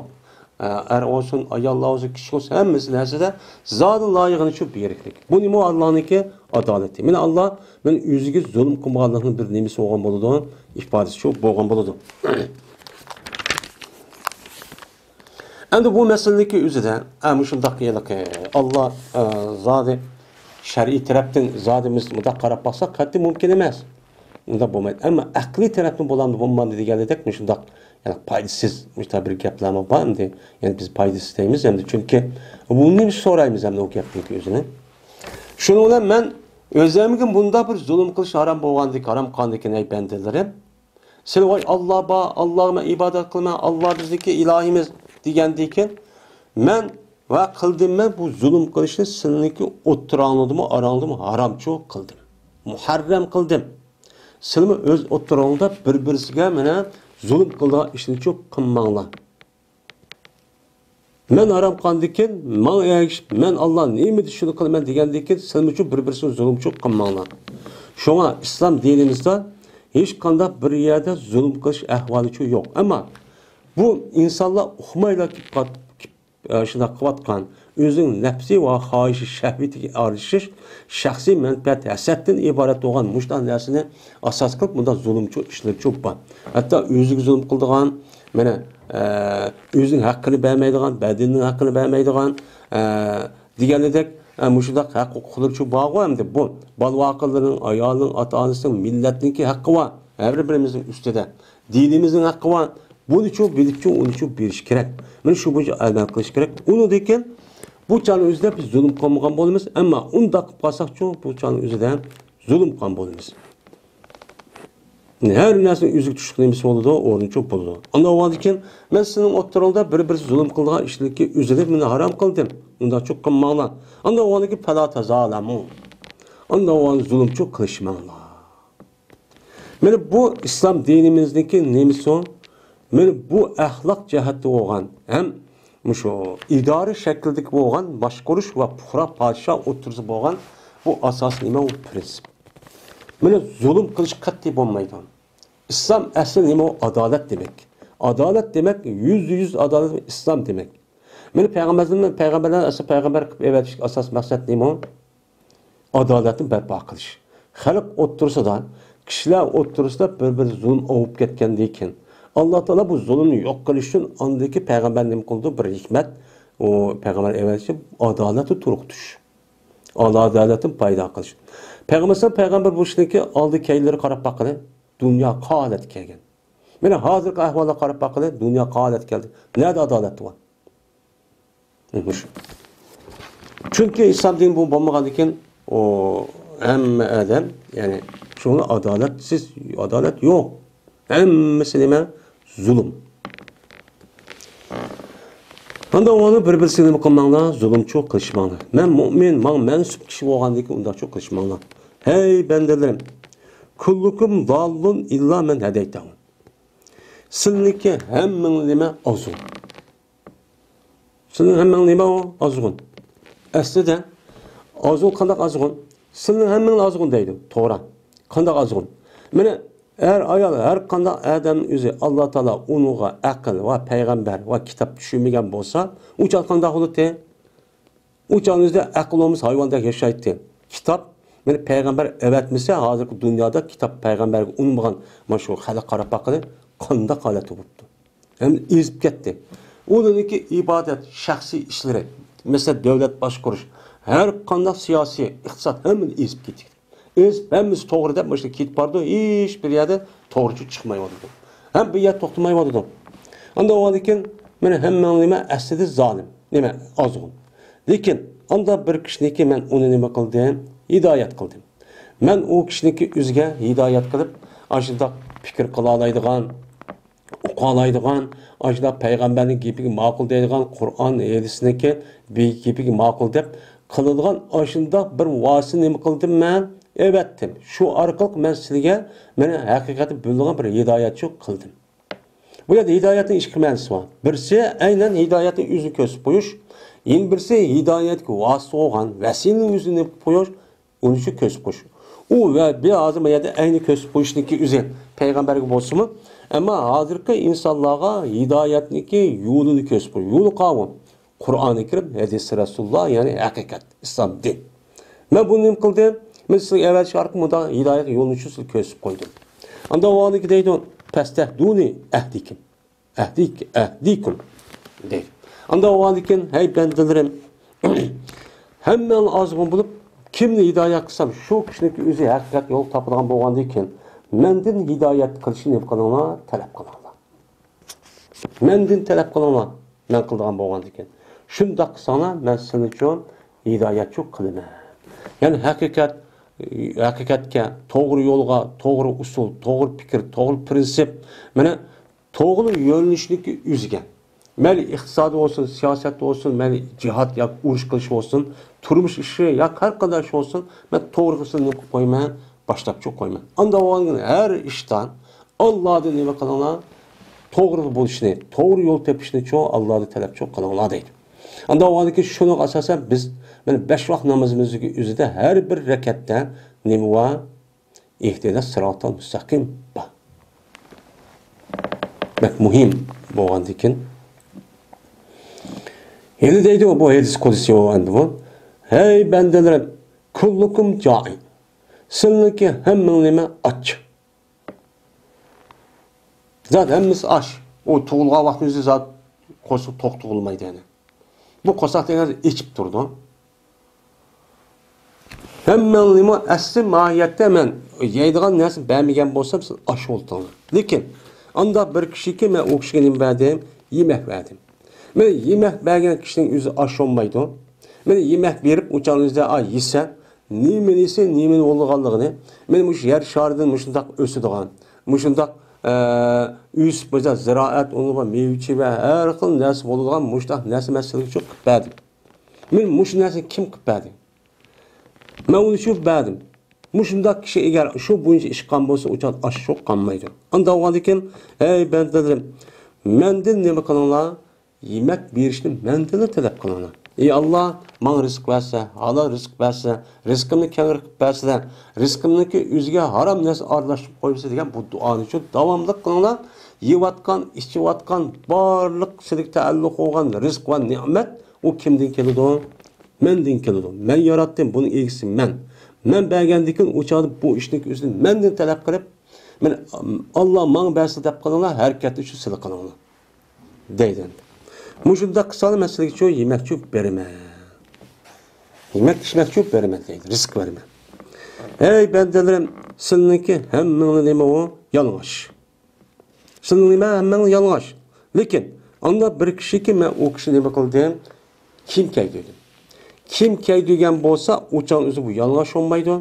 ئە، ئەر بولسۇن، ئاياللار بولسۇن، كىشى بولسۇن، ھەممىسى نەرسىدە زادى لايىقىنىچۇ بېرىكلىك. بۇ نېمە؟ ئاللانىڭكى ئادالىتى. مانا ئاللا مانا ئۆزىگە زۇلۇم قىلمىغانلىقنىڭ بىر نېمىسى بولغان بولىدۇ، ئىپادىسىچۇ بولغان بولىدۇ. ئەمدى بۇ مەسىلىنىڭكى ئۆزىدە، ئە، مۇشۇنداق ھېلىقى ئاللا، ئە، زادى شەرئىي تەرەپتىن زادى بىز مۇنداق قاراپ باقساق، قەتئىي مۇمكىن ئەمەس. ئۇنداق بولمايدۇ. ئەمما ئەقلىي تەرەپتىن بولامدۇ، بولمامدۇ دېگەندەك مۇشۇنداق، يەنى پايدىسىز مۇشۇنداق بىر گەپلەرمۇ بار ئەمدى. يەنى بىز پايدىسىز دەيمىز ئەمدى، چۈنكى بۇنى بىز سورايمىز ئەمدى ئۇ گەپنىڭكى ئۆزىنى. شۇنىڭ بىلەن مەن ئۆزۈمگە مۇنداق بىر زۇلۇم قىلىش ھارام بولغاندىكى، ھارام قىلغاندىكىن، ئەي بەندىلىرىم، سىلى ۋاي ئاللا بار، ئاللاغا مەن ئىبادەت قىلىمەن، ئاللا بىزنىڭكى ئىلاھىمىز دېگەندىكىن، مەن ۋە قىلدىم مەن بۇ زۇلۇم قىلىشنى سىلىنىڭكى ئوتتۇراڭلىدىمۇ، ئاراڭلىدىمۇ ھارامچۇ قىلدىم. مۇھەررەم قىلدىم. سىلىمۇ ئۆز ئوتتۇراڭلىدا بىر-بىرسىگە مانا زۇلۇم قىلىدىغان ئىشنىچۇ قىلماڭلار. مەن ھارام قىلغاندىكىن، ماڭا ئەگىشىپ، مەن ئاللا نېمە دېسە شۇنى قىلىمەن دېگەندىكىن، سىلىمۇچۇ بىر-بىرسىگە زۇلۇمچۇ قىلماڭلار. شۇڭا ئىسلام دىنىمىزدا ھېچقانداق بىر يەردە زۇلۇم قىلىش ئەھۋالىچۇ يوق. ئەمما بۇ ئىنسانلار ئۇقمايلا كېلىپ قات-، كېلىپ، ئە، شۇنداق قىلىۋاتقان، ئۆزىنىڭ نەپسى ۋە خاھىشى شەھۋىتىگە ئارىلىشىش، شەخسىي مەنپەئەت، ھەسەتتىن ئىبارەت بولغان مۇشۇنداق نەرسىنى ئاساس قىلىپ، مۇنداق زۇلۇمچۇ ئىشلىرىچۇ بار. ھەتتا ئۆزىگە زۇلۇم قىلىدىغان، مانا، ئە، ئۆزىنىڭ ھەققىنى بەرمەيدىغان، بەدىنىنىڭ ھەققىنى بەرمەيدىغان، ئە، دېگەنىدەك، ئە، مۇشۇنداق ھەق ھوقۇقلىرىچۇ بارغۇ ئەمدى بۇ. بالا-ۋاقىلىرىنىڭ، ئايالىنىڭ، ئاتا-ئانىسىنىڭ، مىللەتنىڭكى ھەققى بار. ھەر بىرىمىزنىڭ ئۈستىدە. دىنىمىزنىڭ ھەققى بار. بۇنىچۇ بىلىپچۇ، ئۇنىچۇ بىلىش كېرەك. مانا شۇ بويىچە ئەمەل قىلىش كېرەك. ئۇنىڭدىن كېيىن بۇ چاغنىڭ ئۆزىدە بىز زۇلۇم قىلمىغان بولىمىز. ئەمما ئۇنداق قىلىپ قالساقچۇ، بۇ چاغنىڭ ئۆزىدە زۇلۇم قىلغان بولىمىز. ھەر نەرسىنىڭ ئۆزىگە تۇشلۇق نېمىسى بولىدۇ، ئورنىچۇ بولىدۇ. ئاندىن بولغاندىن كېيىن مەن سىزنىڭ ئوتتۇرىڭدا بىر-بىرسى زۇلۇم قىلىدىغان ئىشلىكى ئۆزىنى مانا ھارام قىلدىم. ئۇنداقچۇ قىلماڭلار. ئاندىن بولغاندىن كېيىن پەلا تازالەمۇ. ئاندىن بولغان زۇلۇمچۇ قىلىشماڭلار. مانا بۇ ئىسلام دىنىمىزنىڭكى نېمىسى؟ مانا بۇ ئەخلاق جەھەتتە بولغان ھەم مۇشۇ ئىدارە شەكلىدىكى بولغان باشقۇرۇش ۋە پۇقرا پادىشاھ ئوتتۇرىسىدا بولغان بۇ ئاساسىي نېمە؟ ئۇ پىرىنسىپ. مانا زۇلۇم قىلىش قەتئىي بولمايدۇ. ئىسلام ئەسلى نېمە؟ ئۇ ئادالەت دېمەك. ئادالەت دېمەك، يۈزدە يۈز ئادالەت ئىسلام دېمەك. مانا پەيغەمبەرلەرنى پەيغەمبەرلەرنى ئەسلى پەيغەمبەر قىلىپ ئەۋەتىشتىكى ئاساسىي مەقسەت نېمە؟ ئۇ ئادالەتنى بەرپا قىلىش. خەلق ئوتتۇرىسىدا، كىشىلەر ئوتتۇرىسىدا بىر-بىرى زۇلۇم ئاۋۇپ كەتكەندىن كېيىن، ئاللا تائالا بۇ زۇلۇمنى يوق قىلىش ئۈچۈن ئاندىكى پەيغەمبەر نېمە قىلىدۇ؟ بىر ھېكمەت، ئۇ پەيغەمبەر ئەۋەتىشى ئادالەتنى تۇرغۇتۇش. ئادالەتتىن پايدا قىلىش. پەيغەمبەر، پەيغەمبەر بولۇشنىڭكى ئالدى كەينىلىرى قاراپ باققىلى، دۇنيا قايەرگە كەلگەن. مانا ھازىرقى ئەھۋالغا قاراپ باققىلى، دۇنيا قايەرگە كەلدى. نەدە ئادالەت بار؟ مۇشۇ. چۈنكى ئىسلام دىنى بۇ بولمىغاندىكىن، ئۇ ھەممە ئادەم، يەنى شۇڭا ئادالەتسىز، ئادالەت يوق. ھەممىسى نېمە؟ زۇلۇم. ئاندىن ئۇنى بىر-بىرسىگە نېمە قىلماڭلار، زۇلۇمچۇ قىلىشماڭلار. مەن مۇئمىن، ماڭا مەنسۇپ كىشى بولغاندىكىن ئۇنداقچۇ قىلىشماڭلار. ھەي بەندىلىرىم، كۇللۇكۇم داللۇن ئىللا مەن ھەدەيتەھۇ. سىلىنىڭكى ھەممىڭ نېمە؟ ئازغۇن. سىلىنىڭ ھەممىڭ نېمە ئۇ؟ ئازغۇن. ئەسلىدە ئازغۇن قانداق ئازغۇن؟ سىلىنىڭ ھەممىڭ ئازغۇن دەيدۇ. توغرا. قانداق ئازغۇن؟ مانا ئەر، ئايال، ھەر قانداق ئادەمنىڭ ئۆزى ئاللا تائالا ئۇنىڭغا ئەقىل ۋە پەيغەمبەر ۋە كىتاب چۈشۈرمىگەن بولسا، ئۇ چاغ قانداق بولاتتى؟ ئۇ چاغنىڭ ئۆزىدە ئەقىل بولمىسا ھايۋاندەك ياشايتتى. كىتاب، مانا پەيغەمبەر ئەۋەتمىسە، ھازىرقى دۇنيادا كىتاب پەيغەمبەرگە ئۇنىمىغان مانا شۇ خەلق قاراپ باققىلى، قانداق ھالەتتە بوپتۇ؟ ھەم ئېزىپ كەتتى. ئۇنىڭكى ئىبادەت، شەخسىي ئىشلىرى، مەسىلەن، دۆلەت باشقۇرۇش، ھەر قانداق سىياسىي، ئىقتىساد، ھەممىنى ئېزىپ كېتىپتۇ. ئېزىپ، ھەممىسى توغرا دەپ مۇشۇ كېتىپ بارىدۇ، ھېچ بىر يەردە توغرىچۇ چىقمايۋاتىدۇ. ھەم بىر يەر توختىمايۋاتىدۇ. ئاندىن ئۇنىڭدىن كېيىن مانا ھەممىڭ نېمە؟ ئەسلىدە زالىم، نېمە؟ ئازغۇن. لېكىن ئانداق بىر كىشىنىكى مەن ئۇنى نېمە قىلدىم؟ ھىدايەت قىلدىم. مەن ئۇ كىشىنىكى ئۆزىگە ھىدايەت قىلىپ، ئاشۇنداق پىكىر قىلالايدىغان، ئۇقالايدىغان، ئاشۇنداق پەيغەمبەرنىڭ گېپىگە ماقۇل دەيدىغان، قۇرئان، ھەدىسنىڭكى بى-، گېپىگە ماقۇل دەپ قىلىدىغان ئاشۇنداق بىر ۋاسىتە نېمە قىلدىم مەن؟ ئەۋەتتىم. شۇ ئارقىلىق مەن سىلىگە مېنىڭ ھەقىقەتنى بىلىدىغان بىر ھىدايەتچى قىلدىم. بۇ يەردە ھىدايەتنىڭ ئىككى مەنىسى بار. بىرسى ئەينەن ھىدايەتنىڭ ئۆزىنى كۆرسىتىپ قويۇش، يەنە بىرسى ھىدايەتكە ۋاسىتە بولغان ۋەسىلىنىڭ ئۆزىنى قويۇش، ئۇنى شۇ كۆرسىتىپ قويۇش. ئۇ ۋە بىر ھازىر ما يەردە ئەينى كۆرسىتىپ قويۇشنىڭكى ئۆزى پەيغەمبەرگە بولسىمۇ، ئەمما ھازىرقى ئىنسانلارغا ھىدايەتنىڭكى يولىنى كۆرسىتىپ قويۇش. يولى قاۋۇ. قۇرئانى كەرىم، ھەدىسى رەسۇلۇللا، يەنى ھەقىقەت، ئىسلام دىن. مەن بۇنى نېمە قىلدىم؟ مەن سىزگە ئەۋەتىش ئارقىلىق مۇنداق ھىدايەت يولىنى شۇ سىزگە كۆرسىتىپ قويدۇم. ئاندىن ئۇنىڭدىن كېيىن دەيدۇ، پەستەھدۇنى ئەھدىكىم. ئەھدىك-، ئەھدىكۇم دەيدۇ. ئاندىن ئۇنىڭدىن كېيىن، ھەي بەندىلىرىم، ھەممەڭلار ئازغۇن بولۇپ، كىمنى ھىدايەت قىلسام، شۇ كىشىنىڭكى ئۆزى ھەقىقەت يول تاپىدىغان بولغاندىن كېيىن، مەندىن ھىدايەت قىلىشنى نېمە قىلىڭلار؟ تەلەپ قىلىڭلار. مەندىن تەلەپ قىلىڭلار، مەن قىلىدىغان بولغاندىكىن. شۇنداق قىلساڭلار، مەن سىلىنى ئۈچۈن ھىدايەتچۇ قىلىمەن. يەنى ھەقىقەت، ھەقىقەتكە، توغرا يولغا، توغرا ئۇسۇل، توغرا پىكىر، توغرا پىرىنسىپ، مانا توغرا يۆنىلىشنىڭكى ئۆزىگە. مەيلى ئىقتىساد بولسۇن، سىياسەت بولسۇن، مەيلى جىھاد ياكى ئۇرۇش قىلىش بولسۇن، تۇرمۇش ئىشى ياكى ھەر قانداق ئىش بولسۇن، مەن توغرا قىلسىلا نېمە قىلىپ قويىمەن؟ باشلاپچۇ قويىمەن. ئانداق بولغاندىكىن ھەر ئىشتا ئاللادىن نېمە قىلىڭلار؟ توغرا بولۇشنى، توغرا يول تېپىشنى چوڭ ئاللادىن تەلەپچۇ قىلىڭلار دەيدۇ. ئانداق بولغاندىكىن شۇنىڭغا ئاساسەن بىز مانا بەش ۋاق نامىزىمىزدىكى ئۆزىدە ھەر بىر رەكەتتە نېمە بار؟ ئىھدىنەس سىراتال مۇستەقىم بار. بەك مۇھىم بولغاندىكىن. يەنە دەيدۇ بۇ ھەدىس قۇدسىي ئەمدى بۇ. ھەي بەندىلىرىم، كۇللۇكۇم جائىن. سىلىنىڭكى ھەممىڭ نېمە؟ ئاچ. زات ھەممىسى ئاچ. ئۇ تۇغۇلغان ۋاقتىمىزدا زات قورسىقى توق تۇغۇلمايدۇ يەنە. بۇ قورساق دېگەن ئېچىپ تۇرىدۇ. ھەممىڭلارمۇ ئەسلى ماھىيەتتە مەن يەيدىغان نەرسە بەرمىگەن بولسام، سىز ئاچ ئولتۇرۇڭلار. لېكىن ئانداق بىر كىشىكى، مەن ئۇ كىشىگە نېمە بەردىم؟ يېمەك بەردىم. مانا يېمەك بەرگەن كىشىنىڭ ئۆزى ئاچ بولمايدۇ. مانا يېمەك بېرىپ، ئۇ چاغنىڭ ئۆزىدە، ئا، يېسە، نېمىنى يېسە، نېمىنى بولىدىغانلىقىنى، مانا مۇشۇ يەر شارىدىن مۇشۇنداق ئۆسىدىغان، مۇشۇنداق، ئە، ئۆسۈپ، مەسىلەن، زىرائەت، ئۇنىڭغا مېۋە-چېۋە، ھەر خىل نەرسە بولىدىغان مۇشۇنداق نەرسە مەسىلىگە چوقۇپ بەردىم. مانا مۇشۇ نەرسىنى كىم قىلىپ بەردى؟ مەن ئۇنى شۇ بەردىم. مۇشۇنداق كىشى ئەگەر شۇ بويىچە ئىش قىلغان بولسا، ئۇ چاغ ئاش شۇ قالمايدۇ. ئانداق بولغاندىكىن، ئەي بەندىلىرىم، مەندىن نېمە قىلىڭلار؟ يېمەك بېرىشنى مەندىنلا تەلەپ قىلىڭلار. ئى ئاللا، ماڭا رىزىق بەرسە، ھالال رىزىق بەرسە، رىزقىمنى كەڭرى قىلىپ بەرسىلە، رىزقىمنىڭكى ئۆزىگە ھارام نەرسە ئارىلاشتۇرۇپ قويمىسا دېگەن بۇ دۇئانى شۇ داۋاملىق قىلىڭلار. يەۋاتقان، ئىچىۋاتقان، بارلىق سىلىگە تەئەللۇق بولغان رىزىق ۋە نېمەت، ئۇ كىمدىن كېلىدۇ؟ مەندىن كېلىدۇ. مەن ياراتتىم، بۇنىڭ ئىگىسى مەن. مەن بەرگەندىن كېيىن ئۇ چاغدا بۇ ئىشنىڭ ئۆزىنى مەندىن تەلەپ قىلىپ، مەن، ئاللا ماڭا بەرسە دەپ قىلىڭلار، ھەرىكەتنى شۇ سىلى قىلىڭلار، دەيدۇ. مۇشۇنداق قىلساڭلار، مەن سىلىگە شۇ يېمەكچۇ بېرىمەن. يېمەك ئىچمەكچۇ بېرىمەن دەيدۇ، رىزىق بېرىمەن. ئەي بەندىلىرىم، سىلىنىڭكى ھەممىڭلار نېمە ئۇ؟ يالىڭاچ. سىلىنىڭ نېمە ھەممىڭلار يالىڭاچ. لېكىن ئانداق بىر كىشىكى، مەن ئۇ كىشىنى نېمە قىلدىم؟ كىيىم كىيدۈردۈم. كىيىم كىيدۈرگەن بولسا، ئۇ چاغ ئۆزى بۇ يالىڭاچ بولمايدۇ.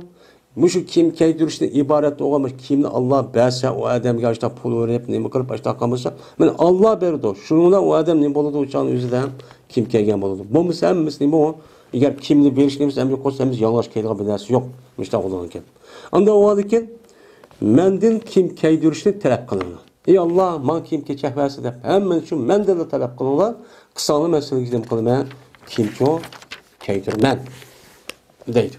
مۇشۇ كىيىم كىيدۈرۈشتىن ئىبارەت بولغان مۇشۇ كىيىمنى ئاللا بەرسە، ئۇ ئادەمگە ئاشۇنداق پۇل بېرىپ، نېمە قىلىپ ئاشۇنداق قىلمىسا، مانا ئاللا بېرىدۇ. شۇنىڭ بىلەن ئۇ ئادەم نېمە بولىدۇ؟ ئۇ چاغنىڭ ئۆزىدە كىيىم كىيگەن بولىدۇ. بولمىسا ھەممىسى نېمە ئۇ؟ ئەگەر كىيىمنى بېرىش نېمىسى ئەمەلىي قىلسا، ھەممىسى يالىڭاچ كىيىدىغان بىر نەرسە يوق. مۇشۇنداق بولغانىكەن. ئانداق بولغاندىكىن، مەندىن كىيىم كىيدۈرۈشنى تەلەپ قىلىڭلار. ئى ئاللا، ماڭا كىيىم كېچەك بەرسە دەپ، ھەممىنى شۇ مەندىنلا تەلەپ قىلىڭلار. قىلساڭلار، مەن سىلىگە نېمە قىلىمەن؟ كىيىمچۇ كىيدۈرىمەن، دەيدۇ.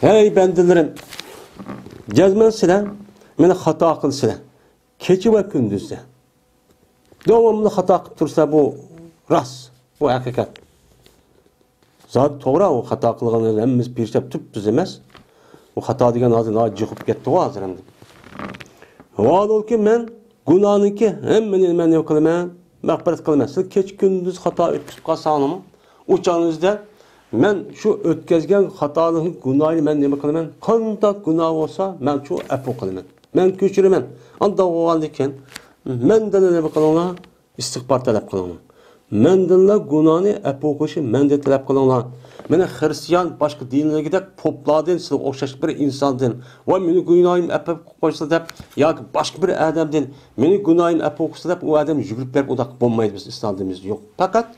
ھەي بەندىلىرىم، جەزمەن سىلەر مېنى خاتا قىلىسىلەر. كېچە ۋە كۈندۈزدە داۋاملىق خاتا قىلىپ تۇرسىلەر، بۇ راست، بۇ ھەقىقەت. زادى توغرا، ئۇ خاتا قىلغانلارنى ھەممىمىز پېرىشتە تۈپتۈز ئەمەس. ئۇ خاتا دېگەن ھازىر ناھايىتى جىق بولۇپ كەتتىغۇ ھازىر ئەمدى. ۋاھالەنكى، مەن گۇناھنىڭكى ھەممىنى مەن نېمە قىلىمەن؟ مەغپىرەت قىلىمەن. سىز كېچە كۈندۈز خاتا ئۆتكۈزۈپ قالساڭلارمۇ، ئۇ چاغىڭىزدا مەن شۇ ئۆتكۈزگەن خاتالىقنى، گۇناھنى مەن نېمە قىلىمەن؟ قانداق گۇناھ بولسا، مەن شۇ ئەپۇ قىلىمەن. مەن كەچۈرىمەن. ئانداق بولغاندىن كېيىن مەندىن نېمە قىلىڭلار؟ ئىستىغپار تەلەپ قىلىڭلار. مەندىنلا گۇناھنى ئەپۇ قىلىشنى مەندىن تەلەپ قىلىڭلار. مانا خىرىستىيان باشقا دىنلەرگىدەك پوپلاردىن، سىلەرگە ئوخشاش بىر ئىنساندىن ۋە مېنى گۇناھىم ئەپۇ قىلسا دەپ ياكى باشقا بىر ئادەمدىن مېنى گۇناھىم ئەپۇ قىلسا دەپ ئۇ ئادەم يۈگۈرۈپ بېرىپ ئۇنداق بولمايدۇ. بىز ئىسلام دىنىمىزدا يوق. پەقەت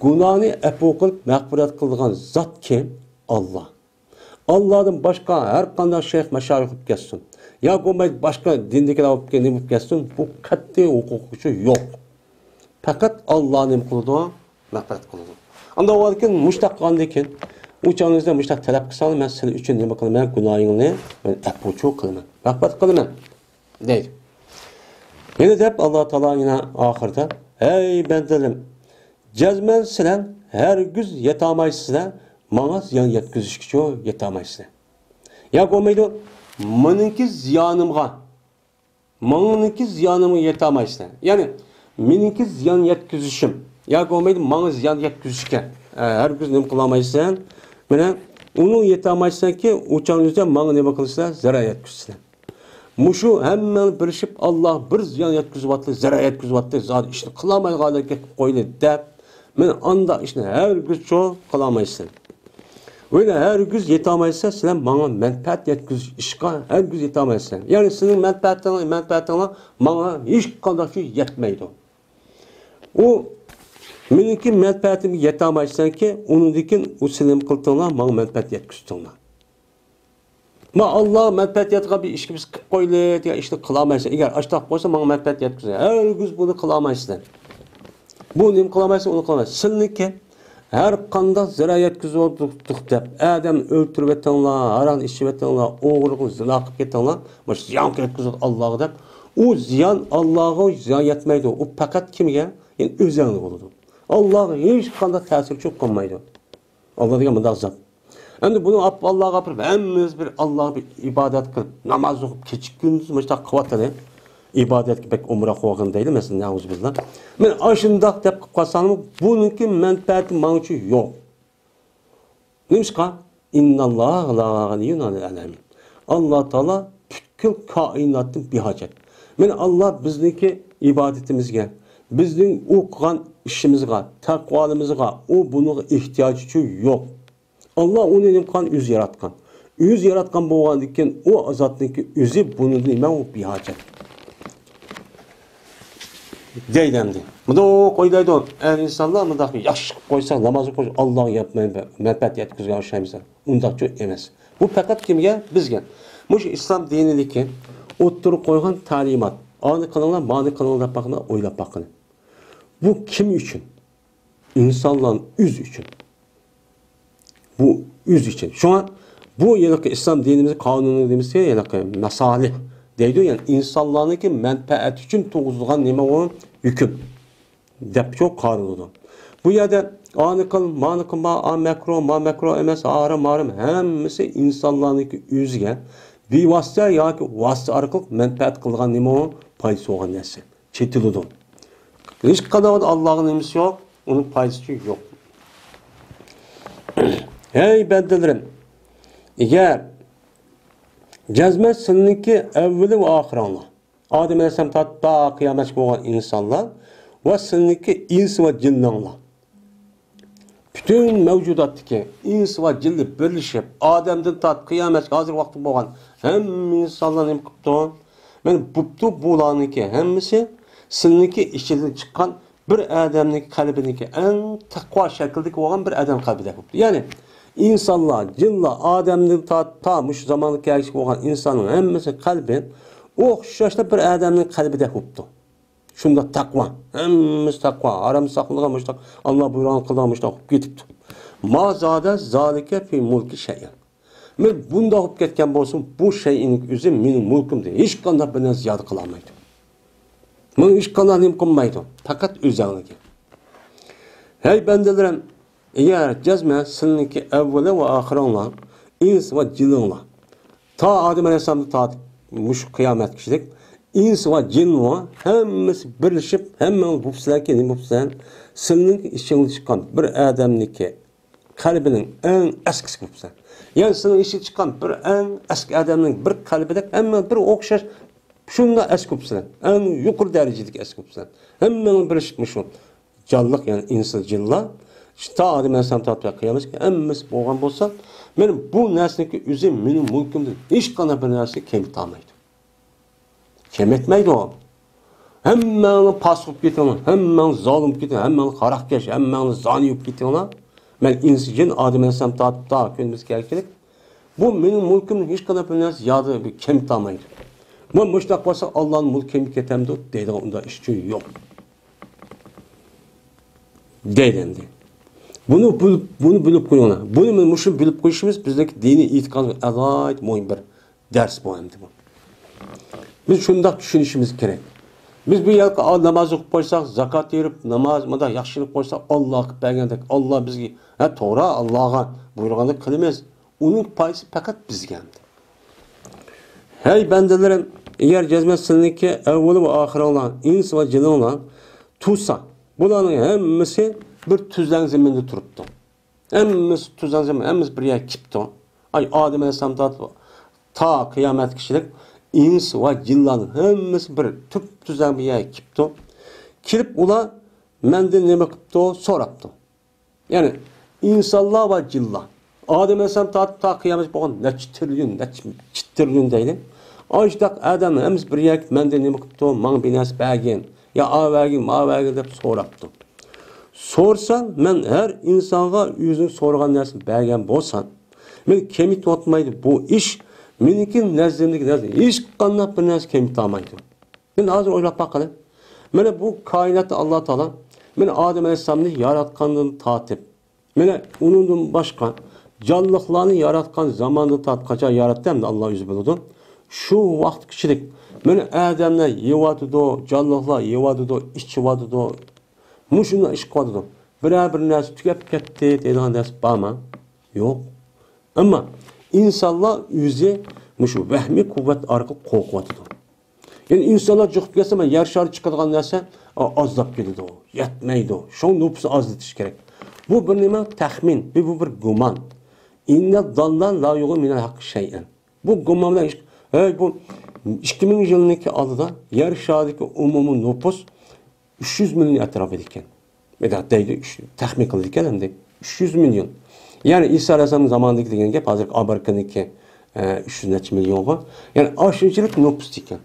گۇناھنى ئەپۇ قىلىپ مەغپىرەت قىلىدىغان زات كىم؟ ئاللا. ئاللادىن باشقا ھەر قانداق شەيخ مەشايىخ بولۇپ كەتسۇن، يا بولمايدۇ باشقا دىندىكىلەر بولۇپ كەتسۇن، بۇ قەتئىي ھوقۇقى يوق. پەقەت ئاللا نېمە قىلىدۇ؟ مەغپىرەت قىلىدۇ. ئانداق بولغاندىكىن، مۇشتاق قىلغاندىكىن، ئۇ چاغىڭىزدا مۇشتاق تەلەپ قىلساڭلار، مەن سىلەر ئۈچۈن نېمە قىلىمەن؟ گۇناھىڭلارنى مەن ئەپۇچۇ قىلىمەن، مەغپىرەت قىلىمەن، دەيدۇ. يەنە دەپ ئاللا تائالا يەنە ئاخىرىدا، ھەي بەندىلىرىم، جەزمەن سىلەر ھەرگىز يەتالمايسىلەر، ماڭا زىيان يەتكۈزۈشكىچۇ يەتالمايسىلەر. يا بولمايدۇ، مېنىڭكى زىيانىمغا، مېنىڭكى زىيانىمغا يەتالمايسىلەر. يەنى مېنىڭكى زىيان يەتكۈزۈشۈم، يا بولمايدۇ، ماڭا زىيان يەتكۈزۈشكە، ئە، ھەرگىز نېمە قىلالمايسەن. مانا ئۇنىڭغا يەتالمايسەنكى، ئۇ چاغنىڭ ئۆزىدە ماڭا نېمە قىلىسىلەر؟ زەرەر يەتكۈزىسىلەر. مۇشۇ ھەممىڭلار بىرلىشىپ، ئاللا بىر زىيان يەتكۈزۈۋاتتى، زەرەر يەتكۈزۈۋاتتى، زادى ئىشنى قىلالمايدىغان ھالەتكە قىلىپ قويدى دەپ، مانا ئانداق ئىشنى ھەرگىزچۇ قىلالمايسەن. ۋە ھەرگىز يېتەلمەيسەن، سىلەر ماڭا مەنپەئەت يەتكۈزۈش ئىشقا ھەرگىز يېتەلمەيسەن. يەنى سېنىڭ مەنپەئەتىڭ، مەنپەئەتىڭلار ماڭا ھېچقانداق شۇ يەتمەيدۇ. ئۇ مېنىڭكى مەنپەئەتىمگە يېتەلمەيسەنكى، ئۇنىڭدىن كېيىن ئۇ سېنىڭ قىلتىڭلار ماڭا مەنپەئەت يەتكۈزدۈڭلار. ما ئاللا مەنپەئەت يەتكۈزىدىغان بىر ئىشنى بىز قىلىپ قويىلى دېگەن ئىشنى قىلالمايسەن. ئەگەر ئاشتاق بولسا، ماڭا مەنپەئەت يەتكۈزگەن. ھەرگىز بۇنى قىلالمايسىلەر. بۇ نېمە قىلالمايسىلەر، ئۇنى قىلالمايسىلەر. سىلىنىڭكى ھەر قانداق زىيان يەتكۈزۈۋاتىدۇق دەپ، ئادەمنى ئۆلتۈرۈۋېتىڭلار، ھارام ئىچىۋېتىڭلار، ئوغرىلىق، زىنا قىلىپ كېتىڭلار، مۇشۇ زىيان يەتكۈزۈۋاتىدۇ ئاللاغا دەپ، ئۇ زىيان ئاللاغا زىيان يەتمەيدۇ. ئۇ پەقەت كىمگە؟ يەنى ئۆزۈڭگە بولىدۇ. ئاللاغا ھېچقانداق تەسىرى چوق قىلمايدۇ. ئاللا دېگەن مۇنداق زات. ئەمدى بۇنى ئاپ-، ئاللاغا ئاپىرىپ، ھەممىمىز بىر ئاللاغا بىر ئىبادەت قىلىپ، ناماز ئوقۇپ، كېچە-كۈندۈز مۇشۇنداق قىلىۋاتىدۇ. ئىبادەتكە بەك ئومراق بولغان دەيلى، مەسىلەن، نەئۇزۇبىللا. مانا ئاشۇنداق دەپ قىلىپ قالساڭمۇ، بۇنىڭكى مەنپەئەتى ماڭىچۇ يوق. نېمىشقا؟ ئىنناللاھا لا غەنىييۇن ئانىل ئالەمىن. ئاللا تائالا پۈتكۈل كائىناتتىن بىھاجەت. مانا، ئاللا بىزنىڭكى ئىبادىتىمىزگە، بىزنىڭ ئۇ قىلغان ئىشىمىزغا، تەقۋالىرىمىزغا، ئۇ بۇنىڭغا ئېھتىياجىچۇ يوق. ئاللا ئۇنى نېمە قىلغان؟ ئۆزى ياراتقان. ئۆزى ياراتقان بولغاندىن كېيىن، ئۇ زاتنىڭكى ئۆزى بۇنىڭدىن نېمە؟ ئۇ بىھاجەت. دەيدۇ ئەمدى. مۇنداق ئويلايدۇ، ئەر ئىنسانلار مۇنداق ياخشى قىلىپ قويسا، ناماز ئوقۇپ قويسا، ئاللاغا يەتمەي مەنپەئەت يەتكۈزگەن ئوخشايمىز. ئۇنداقچۇ ئەمەس. بۇ پەقەت كىمگە؟ بىزگە. مۇشۇ ئىسلام دىنىدىكى ئوتتۇرىغا قويغان تەلىمات. ئانى قىلىڭلار، مانى قىلىڭلار دەپ باققىنى ئويلاپ باققىنى. بۇ كىم ئۈچۈن؟ ئىنسانلار ئۆزى ئۈچۈن. بۇ ئۆزى ئۈچۈن. شۇڭا بۇ ھېلىقى ئىسلام دىنىمىز قانۇنى دېمىسى ھېلىقى مەسالىھ دەيدۇ، يەنى ئىنسانلارنىڭكى مەنپەئەتى ئۈچۈن تۇرغۇزۇلغان نېمە ئۇ؟ ھۆكۈم دەپچۇ قارىلىدۇ. بۇ يەردە ئانى قىل، مانى قىلما، ئا مەكرۇ، ما مەكرۇ ئەمەس، ئا ھارام، ما ھارام، ھەممىسى ئىنسانلارنىڭكى ئۆزىگە بىۋاسىتە ياكى ۋاسىتە ئارقىلىق مەنپەئەت قىلغان نېمە ئۇ؟ پايدىسى بولغان نەرسە. چېتىلىدۇ. ھېچقانداق ئاللانىڭ نېمىسى يوق، ئۇنىڭ پايدىسى يوق. ھەي بەندىلىرىم، ئەگەر جەزمەن سىلىنىڭكى ئەۋۋىلى ۋە ئاخىرىڭلار، ئادەم ئەلەيھىسسالام تارتىپ تا قىيامەتكە بولغان ئىنسانلار ۋە سىلىنىڭكى ئىنس ۋە جىننىڭلار، پۈتۈن مەۋجۇداتتىكى ئىنس ۋە جىنلار بىرلىشىپ، ئادەمدىن تارتىپ قىيامەتكە ھازىر ۋاقتى بولغان ھەممە ئىنسانلار نېمە قىپتۇ؟ مانا بوپتۇ، بۇلارنىڭكى ھەممىسى سىلىنىڭكى ئىچىدىن چىققان بىر ئادەمنىڭ قەلبىنىڭكى ئەڭ تەقۋا شەكلىدىكى بولغان بىر ئادەم قەلبىدەك بوپتۇ. يەنى ئىنسانلار، جىنلار، ئادەمدىن تارتىپ تا مۇشۇ زامانغا كەلگۈچە بولغان ئىنساننىڭ ھەممىسىنىڭ قەلبى ئوخشاشلا بىر ئادەمنىڭ قەلبىدەك بوپتۇ. شۇنداق تەقۋا، ھەممىسى تەقۋا، ھارام ساقلىغان مۇشۇنداق، ئاللا بۇيرۇغان قىلغان مۇشۇنداق بولۇپ كېتىپتۇ. ما زادا زالىكە في ملكي شيئا. مانا بۇنداق بولۇپ كەتكەن بولسۇن، بۇ شەيئىنىڭ ئۆزى مېنىڭ مۇلكۇمدا ھېچقانداق بىر نەرسە زىيادە قىلالمايدۇ. ماڭا ھېچقانداق نېمە قىلمايدۇ، پەقەت ئۆزۈڭنىڭكى. ھەي بەندىلىرىم، ئەگەر جەزمەن سىلىنىڭكى ئەۋۋىلى ۋە ئاخىرىڭلار، ئىنس ۋە جىنىڭلار، تا ئادەم ئەلەيھىسسالامدىن تارتىپ مۇشۇ قىيامەتكىچىلىك ئىنس ۋە جىنمۇ ھەممىسى بىرلىشىپ، ھەممىڭ بوپسىلەركى، نېمە بوپسىلەر؟ سىلىنىڭ ئىچىڭدىن چىققان بىر ئادەمنىڭكى قەلبىنىڭ ئەڭ ئەسكىسى بوپسەن. يەنى سېنىڭ ئىچىدىن چىققان بىر ئەڭ ئەسكى ئادەمنىڭ بىر قەلبىدەك ھەممە بىر ئوخشاش شۇنداق ئەسكى بوپسەن. ئەڭ يۇقىرى دەرىجىدىكى ئەسكى بوپسەن. ھەممىڭ بىر مۇشۇ جانلىق، يەنى ئىنسان، جىنلار، شۇ تا ئادەم ئەلەيھىسسالام تارتىپ قىيامەتكە ھەممىسى بولغان بولسا، مانا بۇ نەرسىنىڭكى ئۆزى مېنىڭ مۇلكۇمدىن ھېچقانداق بىر نەرسە كېمىتالمايدۇ. كېمەتمەيدۇ. ھەممەڭلار پاسىق بولۇپ كېتىڭلار، ھەممەڭلار زالىم بولۇپ كېتىڭلار، ھەممەڭلار قاراقكەش، ھەممەڭلار زانى بولۇپ كېتىڭلار. مەن ئىنسى جىن، ئادەم ئەلەيھىسسالام تارتىپ تا كۈنىمىزگە كەلگۈچىلىك، بۇ مېنىڭ مۇلكۇمدىن ھېچقانداق بىر نەرسە زىيادە كېمىتالمايدۇ. مانا مۇشۇنداق بولسا، ئاللانىڭ مۇلكى كېمىپ كېتەمدۇ دەيدىغان ئۇنداق ئىش يوق. دەيدۇ ئەمدى. بۇنى بىل-، بۇنى بىلىپ قويۇڭلار. بۇنى، مۇشۇنى بىلىپ قويۇشىمىز بىزنىڭكى دىنىي ئېتىقادىمىزغا ئالاھىدە مۇھىم بىر دەرس بۇ ئەمدى بۇ. بىز شۇنداق چۈشىنىشىمىز كېرەك. بىز بۇ يەردە ناماز ئوقۇپ قويساق، زاكات بېرىپ، ناماز مۇنداق ياخشى قىلىپ قويساق، ئاللا قىلىپ بەرگەندەك، ئاللا بىزگە، ھە، توغرا، ئاللاغا بۇيرۇغاندەك قىلىمىز. ئۇنىڭ پايدىسى پەقەت بىزگە ئەمدى. ھەي بەندىلىرىم، ئەگەر جەزمەن سىلىنىڭكى ئەۋۋىلى ۋە ئاخىرىڭلار، ئىنس ۋە جىنىڭلار تۇرسا، بۇلارنىڭ ھەممىسى بىر تۈزلەڭ زېمىندا تۇرۇپتۇ. ھەممىسى تۈزلەڭ زېمىن، ھەممىسى بىر يەرگە كېلىپتۇ. ئاي ئادەم ئەلەيھىسسالام تا، تا قىيامەتكىچىلىك ئىنس ۋە جىنلارنىڭ ھەممىسى بىر تۈپ تۈزلەڭ بىر يەرگە كېلىپتۇ. كېلىپ ئۇلار مەندىن نېمە قىپتۇ؟ سوراپتۇ. يەنى ئىنسانلار ۋە جىنلار. ئادەم ئەلەيھىسسالام تارتىپ تا قىيامەت بولغان نەچچە تىرىليون، نەچچە تىرىليون دەيلى. ئاشۇنداق ئادەمنىڭ ھەممىسى بىر يەرگە مەندىن نېمە قىپتۇ؟ ماڭا بىر نەرسە بەرگىن، يا ئا بەرگىن، ما بەرگىن دەپ سوراپتۇ. سورىسا، مەن ھەر ئىنسانغا ئۆزىنىڭ سورىغان نەرسىنى بەرگەن بولسام، مېنى كېمىتىۋاتمايدۇ. بۇ ئىش مېنىڭكى نەزىرىمدىكى نەرسە ھېچقانداق بىر نەرسە كېمىتالمايدۇ. مەن ھازىر ئويلاپ باققىلى. مانا بۇ كائىناتتا ئاللا تائالا، مانا ئادەم ئەلەيھىسسالامنى ياراتقاندىن تارتىپ، مانا ئۇنىڭدىن باشقا جانلىقلارنى ياراتقان زاماندىن تارتىپ، قاچان ياراتتى ئەمدى ئاللا ئۆزى بىلىدۇ. شۇ ۋاقىتقىچىلىك مانا ئادەملەر يەۋاتىدۇ، جانلىقلار يەۋاتىدۇ، ئىچىۋاتىدۇ. مۇشۇنداق ئىش قىلىۋاتىدۇ. بىرەر بىر نەرسە تۈگەپ كەتتى دەيدىغان نەرسە بارمۇ؟ يوق. ئەمما ئىنسانلار ئۆزى مۇشۇ ۋەھمىي قۇۋۋەت ئارقىلىق قورقۇۋاتىدۇ. يەنى ئىنسانلار جىقىپ كەتسە، مانا يەر شارى چىقىدىغان نەرسە، ئا، ئازلاپ كېتىدۇ، يەتمەيدۇ. شۇڭا نوپۇسنى ئازلىتىش كېرەك. بۇ بىر نېمە؟ تەخمىن، بۇ، بۇ بىر گۇمان. ئىننەز زاننا لا يۇغنى مىنەل ھەققى شەيئەن. بۇ گۇمان بىلەن ھېچ، ھەي، بۇ ئىككى مىڭ يىلنىڭكى ئالدىدا يەر شارىدىكى ئومۇمىي نوپۇس ئۈچ يۈز مىليون ئەتراپىدا ئىكەن. مۇنداق دەيدۇ، ئۈچ، تەخمىن قىلىدىكەن ئەمدى. ئۈچ يۈز مىليون. يەنى ئىسا ئەلەيھىسسالام زامانىدىكى دېگەن گەپ، ھازىرقى ئامېرىكىنىڭكى، ئە، ئۈچ يۈز نەچچە مىليونغا. يەنى ئاشۇنچىلىك نوپۇس ئىكەن.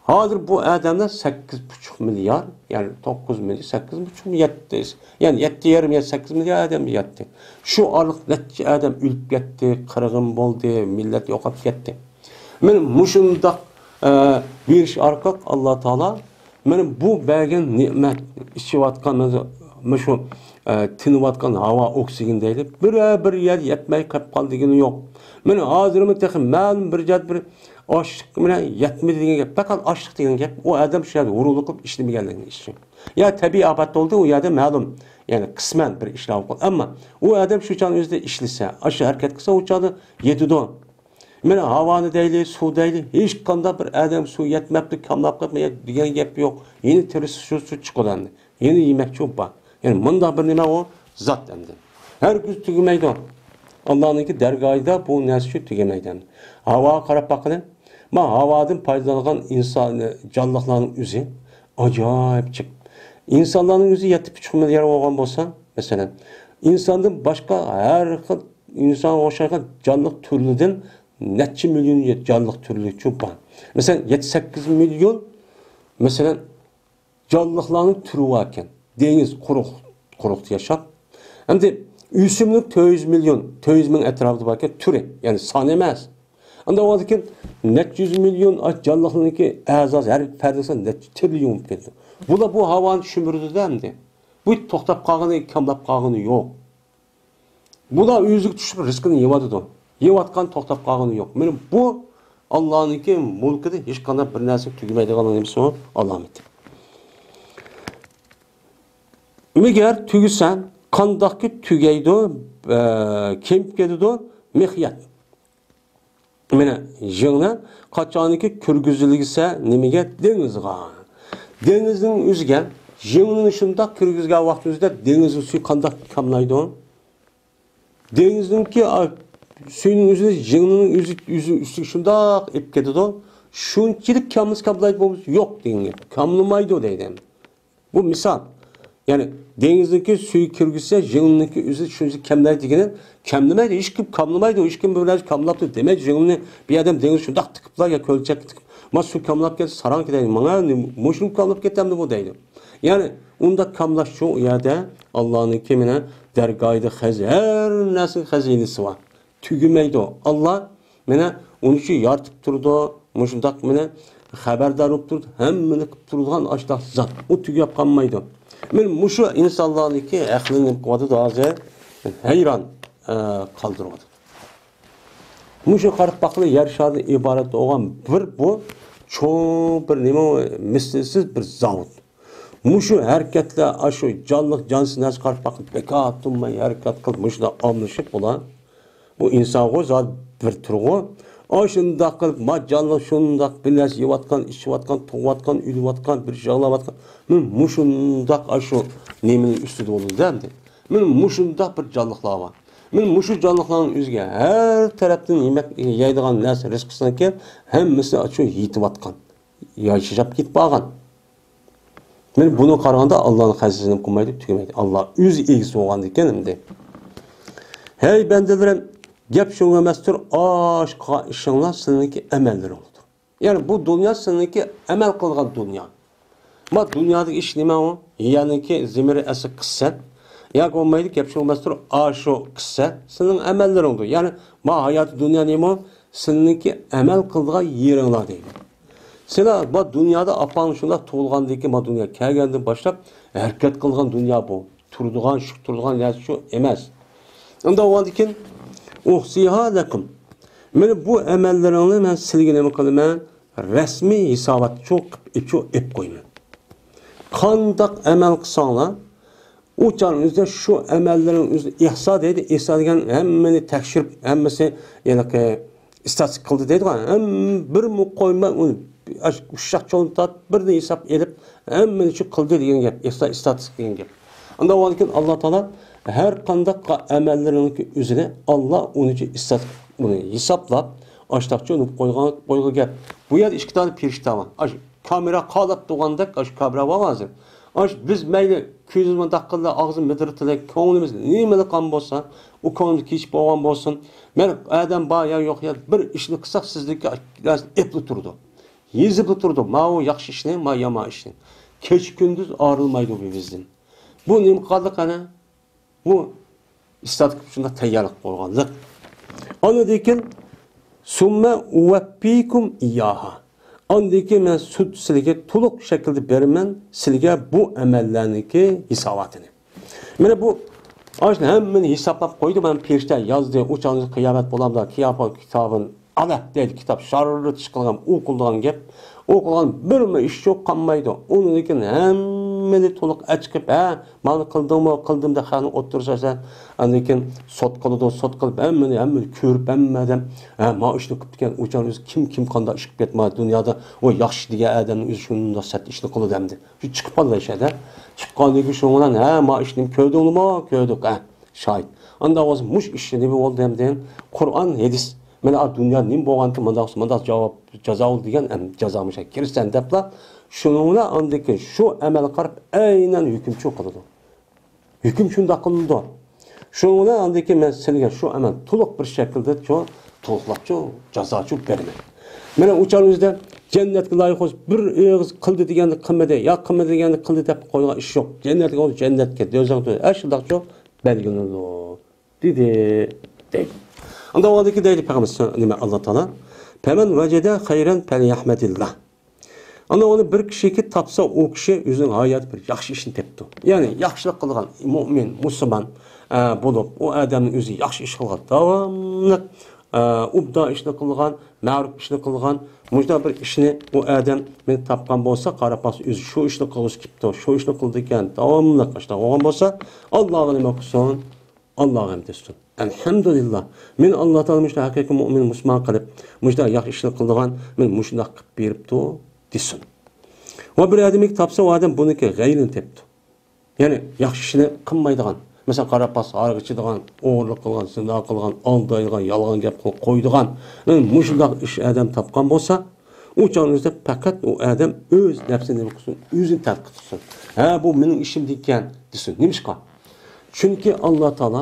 ھازىر بۇ ئادەملەر سەككىز پۇچۇق مىليار، يەنى توققۇز مىليار، سەككىز پۇچۇق، يەتتە، يەنى يەتتە يېرىم يا سەككىز مىليار ئادەم ياتتى. شۇ ئارىلىق نەچچە ئادەم ئۆلۈپ كەتتى، قىرغىن بولدى، مىللەت يوقاپ كەتتى. مانا مۇشۇنداق، ئە، بېرىش ئارقىلىق ئاللا تائالا مانا بۇ بەرگەن نېمەت، ئىچىۋاتقان، مانا مۇشۇ، ئە، تىنىۋاتقان ھاۋا، ئوكسىگېن دەيلى، بىرەر بىر يەر يەتمەي قېلىپ قالدى دېگىنى يوق. مانا ھازىرمۇ تېخى مەلۇم بىر جەھەت بىر ئاشلىق بىلەن يەتمىدى دېگەن گەپ. پەقەت ئاشلىق دېگەن گەپ، ئۇ ئادەم شۇ يەردە ھۇرۇنلۇق قىلىپ ئىشلىمىگەنلىكىنى ئىشى. يا تەبىئىي ئاپەت بولدى، ئۇ يەردە مەلۇم، يەنى قىسمەن بىر ئىشلار بولدى. ئەمما ئۇ ئادەم شۇ چاغنىڭ ئۆزىدە ئىشلىسە، ئاشۇ ھەرىكەت قىلسا، ئۇ چاغدا يېتىدۇ. مانا ھاۋانى دەيلى، سۇ دەيلى، ھېچقانداق بىر ئادەم سۇ يەتمەپتۇ، كاملاپ قېلىپتۇ دېگەن گەپ يوق. يەنە تېرىسى شۇ سۇ چىقىدۇ ئەمدى. يەنە يېمەكچى بار. يەنى مۇنداق بىر نېمە ئۇ زات ئەمدى. ھەرگىز تۈگىمەيدۇ. ئاللانىڭكى دەرگاھىدا بۇ نەرسە شۇ تۈگىمەيدۇ ئەمدى. ھاۋاغا قاراپ باققىلى. ما ھاۋادىن پايدىلانغان ئىنسان، جانلىقلارنىڭ ئۆزى ئاجايىپ جىق. ئىنسانلارنىڭ ئۆزى يەتتە پۇچۇق مىليار بولغان بولسا، مەسىلەن، ئىنساندىن باشقا ھەر خىل ئىنسانغا ئوخشايدىغان جانلىق تۈرلىرىدىن نەچچە مىليون جانلىق تۈرلۈكچۇ بار. مەسىلەن، يەتتە سەككىز مىليون، مەسىلەن، جانلىقلارنىڭ تۈرى بار ئىكەن. دېڭىز، قۇرۇق، قۇرۇقتا ياشاپ. ئەمدى ئۆسۈملۈك تۆت يۈز مىليون، تۆت يۈز مىڭ ئەتراپىدا بار ئىكەن، تۈرى، يەنى سانى ئەمەس. ئاندىن ئۇنىڭدىن كېيىن نەچچە يۈز مىليون جانلىقنىڭكى ئەزاسى، ھەر پەردىسى نەچچە تىرىليون بولۇپ كېتىدۇ. بۇلار بۇ ھاۋانى شۈمۈرىدۇ-دە ئەمدى. بۇ توختاپ قالغىنى، كاملاپ قالغىنى يوق. بۇلار ئۆزىگە چۈشۈپ رىزقىنى يەۋاتىدۇ. يەۋاتقان، توختاپ قالغىنى يوق. مانا بۇ ئاللانىڭكى مۈلكىدە ھېچقانداق بىر نەرسە تۈگىمەيدىغانلىقىنىڭ نېمىسى ئۇ؟ ئالامىتى. ئەگەر تۈگىسە، قانداقكى تۈگەيدۇ، ئە، كېمىپ كېتىدۇ، مىقيات. مانا، يىڭنە قاچانكى كىرگۈزۈلگىسە نېمىگە؟ دېڭىزغا. دېڭىزنىڭ ئۆزىگە يىڭنىنى شۇنداق كىرگۈزگەن ۋاقتىمىزدا دېڭىزنىڭ سۈيى قانداق كاملايدۇ؟ دېڭىزنىڭكى، ئا، سۈيىنىڭ ئۆزى يىڭنىنىڭ ئۆزى، ئۆزى ئۈستىگە شۇنداق ئېپىپ كېتىدۇ. شۇنچىلىك كاملىسا كاملايدۇ، بولمىسا يوق دېگەن گەپ. كاملىمايدۇ دەيدۇ. بۇ مىسال. يەنى دېڭىزنىڭكى سۈيى كىرگۈزسە، يىڭنىنىڭكى ئۆزى شۇنچە كەملەيدۇ دېگىنى، كەملىمەيدۇ، ھېچكىم كاملىمايدۇ، ھېچكىم بىر نەرسە كاملاپتۇ دېمەيدۇ. يىڭنىنى بىر ئادەم دېڭىز شۇنداق تىقىپلا يا كۆلچەككە تىقىپ، ما سۇ كاملاپ كەتتى، ساراڭكى دەيدۇ، ماڭا نېمە، مۇشۇنىمۇ كاملاپ كەتتى ئەمدى بۇ دەيدۇ. يەنى ئۇنداق كاملاش شۇ، ئۇ يەردە ئاللانىڭكى مانا دەرگاھىدا خەز-، ھەر نەرسىنىڭ خەزىنىسى بار. تۈگىمەيدۇ. ئاللا مانا ئۇنى شۇ يارىتىپ تۇرىدۇ، مۇشۇنداق مانا خەۋەردار بولۇپ تۇرىدۇ، ھەممىنى قىلىپ تۇرىدىغان ئاشۇنداق زات. ئۇ تۈگەپ قالمايدۇ. مانا مۇشۇ ئىنسانلارنىڭكى ئەقلىنى نېمە قىلىۋاتىدۇ ھازىر؟ ھەيران، ئە، قالدۇرۇۋاتىدۇ. مۇشۇ قاراپ باققىلى، يەر شارىدىن ئىبارەت بولغان بىر بۇ چوڭ بىر نېمە، مىسلىسىز بىر زاۋۇت. مۇشۇ ھەرىكەتلەر، ئاشۇ جانلىق جانسىز نەرسە قاراپ باققىلى، بىكار تۇرماي ھەرىكەت قىلىپ، مۇشۇنداق ئالمىشىپ بۇلار. بۇ ئىنسانغۇ زادى بىر تۈرغۇ. ئاشۇنداق قىلىپ، ما جانلىق شۇنداق بىر نەرسە يەۋاتقان، ئىچىۋاتقان، تۇغۇۋاتقان، ئۆلۈۋاتقان، بىر يىغلاۋاتقان. مانا مۇشۇنداق ئاشۇ نېمىنىڭ ئۈستىدە بولىدۇ ئەمدى. مانا مۇشۇنداق بىر جانلىقلار بار. مانا مۇشۇ جانلىقلارنىڭ ئۆزىگە ھەر تەرەپتىن يېمەك يەيدىغان نەرسە، رىزقىسىنىڭكى ھەممىسى ئاشۇ يېتىۋاتقان. ياشاپ كېتىپ قالغان. مانا بۇنى قارىغاندا ئاللانىڭ خەزىنىسىنى قىلمايدۇ، تۈگىمەيدۇ. ئاللا ئۆزى ئىگىسى بولغاندىكىن ئەمدى. ھەي بەندىلىرىم، گەپ شۇنىڭ ئەمەستۇر، ئاش قىلغان ئىشىڭلار سىلىنىڭكى ئەمەللىرىڭدۇر. يەنى بۇ دۇنيا سىلىنىڭكى ئەمەل قىلغان دۇنيا. ما دۇنيادىكى ئىش نېمە ئۇ؟ يەنىكى زېمىرى ئەسلى قىسسە. ياكى بولمايدۇ، گەپ شۇ ئەمەستۇر، ئاشۇ قىسسە سىلىنىڭ ئەمەللىرىڭدۇر. يەنى ما ھاياتى دۇنيا نېمە ئۇ؟ سىلىنىڭكى ئەمەل قىلىدىغان يېرىڭلار دەيدۇ. سىلەر ما دۇنيادا ئاپاڭ شۇنداق تۇغۇلغاندىن كېيىن، ما دۇنيا كەلگەندىن باشلاپ ھەرىكەت قىلغان دۇنيا بۇ. تۇرىدىغان، شۇ تۇرىدىغان نەرسە شۇ ئەمەس. ئۇنداق بولغاندىن كېيىن، ئۇھسىھا لەكۇم. مانا بۇ ئەمەللىرىڭنى مەن سىلىگە نېمە قىلىمەن؟ رەسمىي ھېسابات شۇ قىلىپ، شۇ ئېلىپ قويىمەن. قانداق ئەمەل قىلساڭلار، ئۇ چاغنىڭ ئۆزىدە شۇ ئەمەللىرىڭ ئۆزى ئىھسا دەيدۇ. ئىھسا دېگەن ھەممىنى تەكشۈرۈپ، ھەممىسى ھېلىقى ئىستاتىستىكا قىلدى دەيدىغان. ھەم بىر مۇ-، قويماي ئۇنى ئۇششاق چوڭ تارتىپ، بىردىن ھېساب ئېلىپ، ھەممىنى شۇ قىلدى دېگەن گەپ. ئىستا-، ئىستاتىستىكا دېگەن گەپ. ئاندىن ئۇنىڭدىن كېيىن ئاللا تائالا ھەر قانداق ئەمەللىرىڭنىڭكى ئۆزىنى ئاللا ئۇنى ئىستاتىستىكا، ئۇنى ھېسابلاپ، ئاشتاقچۇ ئۇنۇپ قويغان، قويغان گەپ. بۇ يەردە ئىككى دانە پېرىشتە بار. ئاش كامېرا قالاپ تۇرغاندەك، ئاش كامېرا بار ھازىر. ئاش بىز مەيلى كۆزىمىز مۇنداق قىلدى، ئاغزىمىز مىدىرلىدى، كۆڭلىمىز نېمە قىلغان بولسا، ئۇ كۆڭلىمىز كېچىپ بولغان بولسۇن. مەن ئادەم بار يا يوق يا بىر ئىشنى قىلساق، سىزدىكى نەرسە ئېپلا تۇرىدۇ. يېزىپلا تۇرىدۇ. ماۋۇ ياخشى ئىشنى، ما يامان ئىشنى. كېچە كۈندۈز ئايرىلمايدۇ بۇ بىزدىن. بۇ نېمە قىلغانلىق ئەنە؟ بۇ ئىستاتىك شۇنداق تەييارلىق قويغانلىق. ئاندىن كېيىن، سۇممە ئۇۋەپپىكۇم ئىياھا. ئاندىن كېيىن مەن سۈت سىلىگە تولۇق شەكىلدە بېرىمەن، سىلىگە بۇ ئەمەللەرنىڭكى ھېساباتىنى. مانا بۇ، ئاشۇ ھەممىنى ھېسابلاپ قويدى، مانا پېرىشتە يازدى، ئۇ چاغدا قىيامەت بولامدا، كىياپا كىتابىن ئالا دەيدۇ، كىتاب شاررىتىش قىلغان، ئوقۇلىدىغان گەپ. ئوقۇلغان بىرمۇ ئىش يوق قالمايدۇ. ئۇنىڭدىن كېيىن ھەممىنى تولۇق ئەچىقىپ، ھە، مانا قىلدىڭمۇ، قىلدىم دەپ خەقنى ئوتتۇرىسىغا سەن. ئاندىن كېيىن سوت قىلىدۇ، سوت قىلىپ ھەممىنى، ھەممىنى كۆرۈپ ھەممە ئادەم، ھە، ما ئىشنى قىپتىكەن، ئۇ چاغ ئۆزى كىم، كىم قانداق ئىش قىلىپ كەتمە دۇنيادا، ئۇ ياخشى دېگەن ئادەمنىڭ ئۆزى شۇنداق سەت ئىشنى قىلىدۇ ئەمدى. شۇ چىقىپ قالدى ئىشەدە. چىققاندىن كېيىن شۇنىڭ بىلەن، ھە، ما ئىشنى كۆردۈڭلىمۇ؟ كۆردۇق، ھە. شاھىت. ئانداق بولسا مۇشۇ ئىشنى نېمە بولدى ئەمدى؟ قۇرئان، ھەدىس. مانا دۇنيا نېمە بولغانكى مۇنداق، مۇنداق جاۋاب، جازا بولدى دېگەن، ئەم، جازا مۇشۇ كىرىسەن دەپلا. شۇنىڭ بىلەن ئاندىن كېيىن شۇ ئەمەلگە قاراپ ئەينەن ھۆكۈمچى قىلىدۇ. ھۆكۈم شۇنداق قىلىنىدۇ. شۇنىڭ بىلەن ئاندىن كېيىن مەن سىلىگە شۇ ئەمەل تولۇق بىر شەكىلدە شۇ تولۇقلاپچۇ، جازاچۇ بېرىمەن. مانا ئۇ چاغنىڭ ئۆزىدە جەننەتكە لايىق بولسا بىر ئېغىز قىلدى دېگەندە قىلمىدى، يا قىلمىدى دېگەندە قىلدى دەپ قويغان ئىش يوق. جەننەتكە بولسا جەننەتكە، دوزاخقا ئەشۇنداقچۇ بەلگىلىنىدۇ. دېدى، دەيدۇ. ئاندىن ئۇنىڭدىن كېيىن دەيدۇ پەيغەمبەر نېمە، ئاللا تائالا، «فمن وجد خيرا فليحمد الله.» ئاندىن ئۇنى بىر كىشىكى تاپسا، ئۇ كىشى ئۆزىنىڭ ھاياتى بىر ياخشى ئىشنى تېپىپتۇ. يەنى ياخشىلىق قىلغان مۆمىن، مۇسۇلمان، ئە، بولۇپ، ئۇ ئادەمنىڭ ئۆزى ياخشى ئىش قىلغان، داۋاملىق، ئە، ئوبدان ئىشنى قىلغان، مەرۇپ ئىشنى قىلغان، مۇشۇنداق بىر ئىشنى ئۇ ئادەم مېنى تاپقان بولسا، قاراپ باقسا، ئۆزى شۇ ئىشنى قىلغۇسى كېلىپتۇ، شۇ ئىشنى قىلىدىكەن، داۋاملىق ئاشۇنداق بولغان بولسا، ئاللاغا نېمە قىلسۇن؟ ئاللاغا ھەمد ئېيتسۇن. ئەلھەمدۇلىللا. مېنى ئاللا تائالا مۇشۇنداق ھەقىقىي مۆمىن مۇسۇلمان قىلىپ، مۇشۇنداق ياخشى ئىشلار قىلىدىغان، مېنى مۇشۇنداق قىلىپ بېرىپتۇ، دېسۇن. ۋە بىر ئادەمگە تاپسا، ئۇ ئادەم بۇنىڭكى غەيرىنى تېپىپتۇ. يەنى ياخشى ئىشنى قىلمايدىغان. مەسىلەن، قاراپ باقسا، ھارىقى ئىچىدىغان، ئوغرىلىق قىلغان، زىنا قىلغان، ئالدايدىغان، يالغان گەپ قىلىپ قويىدىغان. مانا مۇشۇنداق ئىش ئادەم تاپقان بولسا، ئۇ چاغنىڭ ئۆزىدە پەقەت ئۇ ئادەم ئۆز نەپسىنى نېمە قىلسۇن، ئۆزىنى تەنقىد قىلسۇن. ھە، بۇ مېنىڭ ئىشىمدىكەن، دېسۇن. نېمىشقا؟ چۈنكى ئاللا تائالا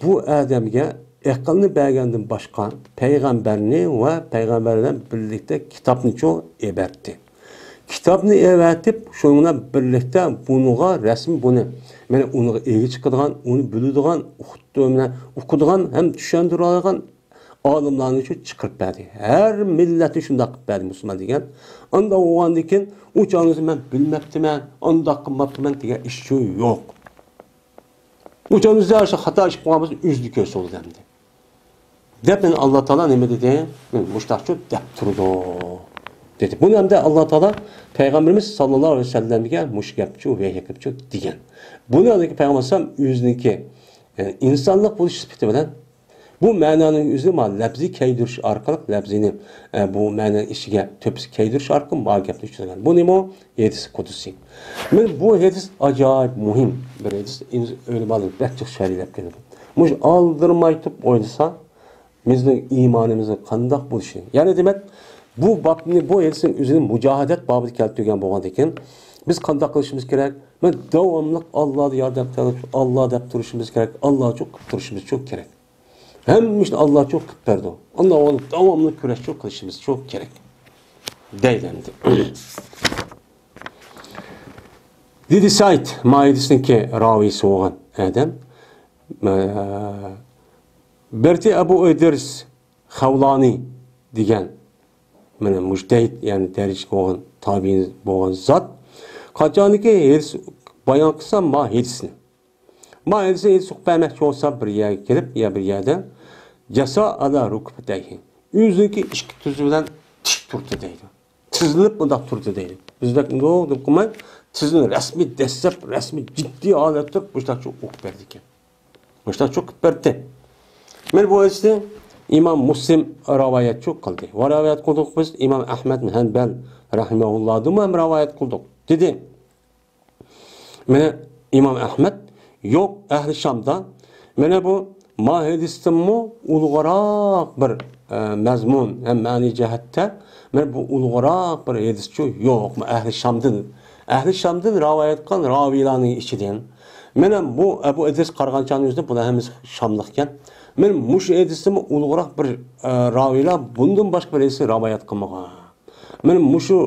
بۇ ئادەمگە ئەقىلنى بەرگەندىن باشقا، پەيغەمبەرنى ۋە پەيغەمبەر بىلەن بىرلىكتە كىتابنىچۇ ئېۋەتتى. كىتابنى ئېۋەتىپ، شۇنىڭ بىلەن بىرلىكتە بۇنىڭغا رەسمىي بۇنى، مانا ئۇنىڭغا ئىگە چىقىدىغان، ئۇنى بىلىدىغان، ئۇقۇتۇ-، مانا ئوقۇدىغان ھەم چۈشەندۈرىدىغان ئالىملارنىچۇ چىقىرىپ بەردى. ھەر مىللەتنى شۇنداق قىلىپ بەردى مۇسۇلمان دېگەن. ئانداق بولغاندىن كېيىن، ئۇ چاغنىڭ ئۆزىدە مەن بىلمەپتىمەن، ئانداق قىلماپتىمەن دېگەن ئىش شۇ يوق. ئۇ چاغنىڭ ئۆزىدە شۇ خاتا ئىش قىلغان بولسا، ئۆزىدە كۆرسە بولىدۇ ئەمدى. دەپ مېنى ئاللا تائالا نېمە دېدى؟ مېنى مۇشۇنداقچۇ دەپ تۇرىدۇ، دېدى. بۇنى ئەمدى ئاللا تائالا پەيغەمبىرىمىز ساللاللاھۇ ئەلەيھى ۋەسەللەمگە مۇشۇ گەپچۇ ۋەھىي قىلىپچۇ دېگەن. بۇنى ئاندىن كېيىن پەيغەمبەر ئەلەيھىسسالام ئۆزىنىڭكى، يەنى ئىنسانلىق بولۇش سۈپىتى بىلەن بۇ مەنانىڭ ئۆزىنى مانا لەپزىي كەيدۈرۈش ئارقىلىق، لەپزىنى، ئە، بۇ مەنىنىڭ ئىچىگە تۆپىسى كەيدۈرۈش ئارقىلىق ما گەپنى چۈشۈرگەن. بۇ نېمە؟ ھەدىس قۇدسىي. مانا بۇ ھەدىس ئاجايىپ مۇھىم بىر ھەدىس. ئۆلىمالار بەك جىق شەرھلەپ كېلىدۇ. مۇشۇ ئالدىرىماي تۇرۇپ ئويلىسا، بىزنىڭ ئىمانىمىزنىڭ قانداق بولۇشى. يەنى دېمەك، بۇ بابنى، بۇ ھەدىسنىڭ ئۆزىنى مۇجاھىدەت بابىدا كەلتۈرگەن بولغاندىكىن، بىز قانداق قىلىشىمىز كېرەك؟ مانا داۋاملىق ئاللادا ياردەم تەلەپ، ئاللا دەپ تۇرۇشىمىز كېرەك، ئاللا ئۈچۈن قىلىپ تۇرۇشىمىز كېرەك. ھەممە ئىشنى ئاللا ئۈچۈن قىلىپ بەردى. ئاللا ئۇنى داۋاملىق كۈرەش ئۈچۈن قىلىشىمىز ئۈچۈن كېرەك. دەيدۇ ئەمدى. دېدى سەئىد، ما ھەدىسنىڭكى راۋىيسى بولغان ئادەم، ئە، بەرتى ئەبۇ ئىدرىس خەۋلانى دېگەن، مانا مۇجتەھىد، يەنى دەرىجىلىك بولغان تابىئىن بولغان زات، قاچانكى ھەدىس بايان قىلسا، ما ھەدىسنى، ما ھەدىسنى ھەدىس ئوقۇپ بەرمەكچى بولسا، بىر يەرگە كېلىپ، يا بىر يەردە، جاسا ئالا رۇكبەتەيھى، ئۆزىنىڭكى ئىككى تىزى بىلەن تىك تۇردى دەيدۇ. تىزلىنىپ مۇنداق تۇردى دەيدۇ. بىزدەك مۇنداق دەپ قىلماي، تىزىنى رەسمىي دەسسەپ، رەسمىي جىددىي ھالەتتە تۇرۇپ، مۇشۇنداقچە ئوقۇپ بەردىكەن. مۇشۇنداق چوقۇپ بەردى. مانا بۇ ھەدىسنى ئىمام مۇسلىم رىۋايەتچۇ قىلدى. ۋە رىۋايەت قىلدۇق بىز ئىمام ئەھمەد بىن ھەنبەل رەھىمەھۇللاھدىنمۇ ھەم رىۋايەت قىلدۇق، دېدى. مانا ئىمام ئەھمەد، يوق، ئەھلى شامدا مانا بۇ ما ھەدىستىنمۇ ئۇلۇغراق بىر ئە، مەزمۇن ھەم مەنىي جەھەتتە مانا بۇ ئۇلۇغراق بىر ھەدىسچۇ يوق. ئەھلى شامدىن، ئەھلى شامدىن رىۋايەت قىلغان راۋىيلارنىڭ ئىچىدىن مانا بۇ ئەبۇ ئىدرىس قارىغانچانىڭ ئۆزىدە بۇلار ھەممىسى شاملىقكەن. مانا مۇشۇ ھەدىستىمۇ ئۇلۇغراق بىر، ئە، راۋىيلار بۇندىن باشقا بىر ھەدىسنى رىۋايەت قىلمىغان. مانا مۇشۇ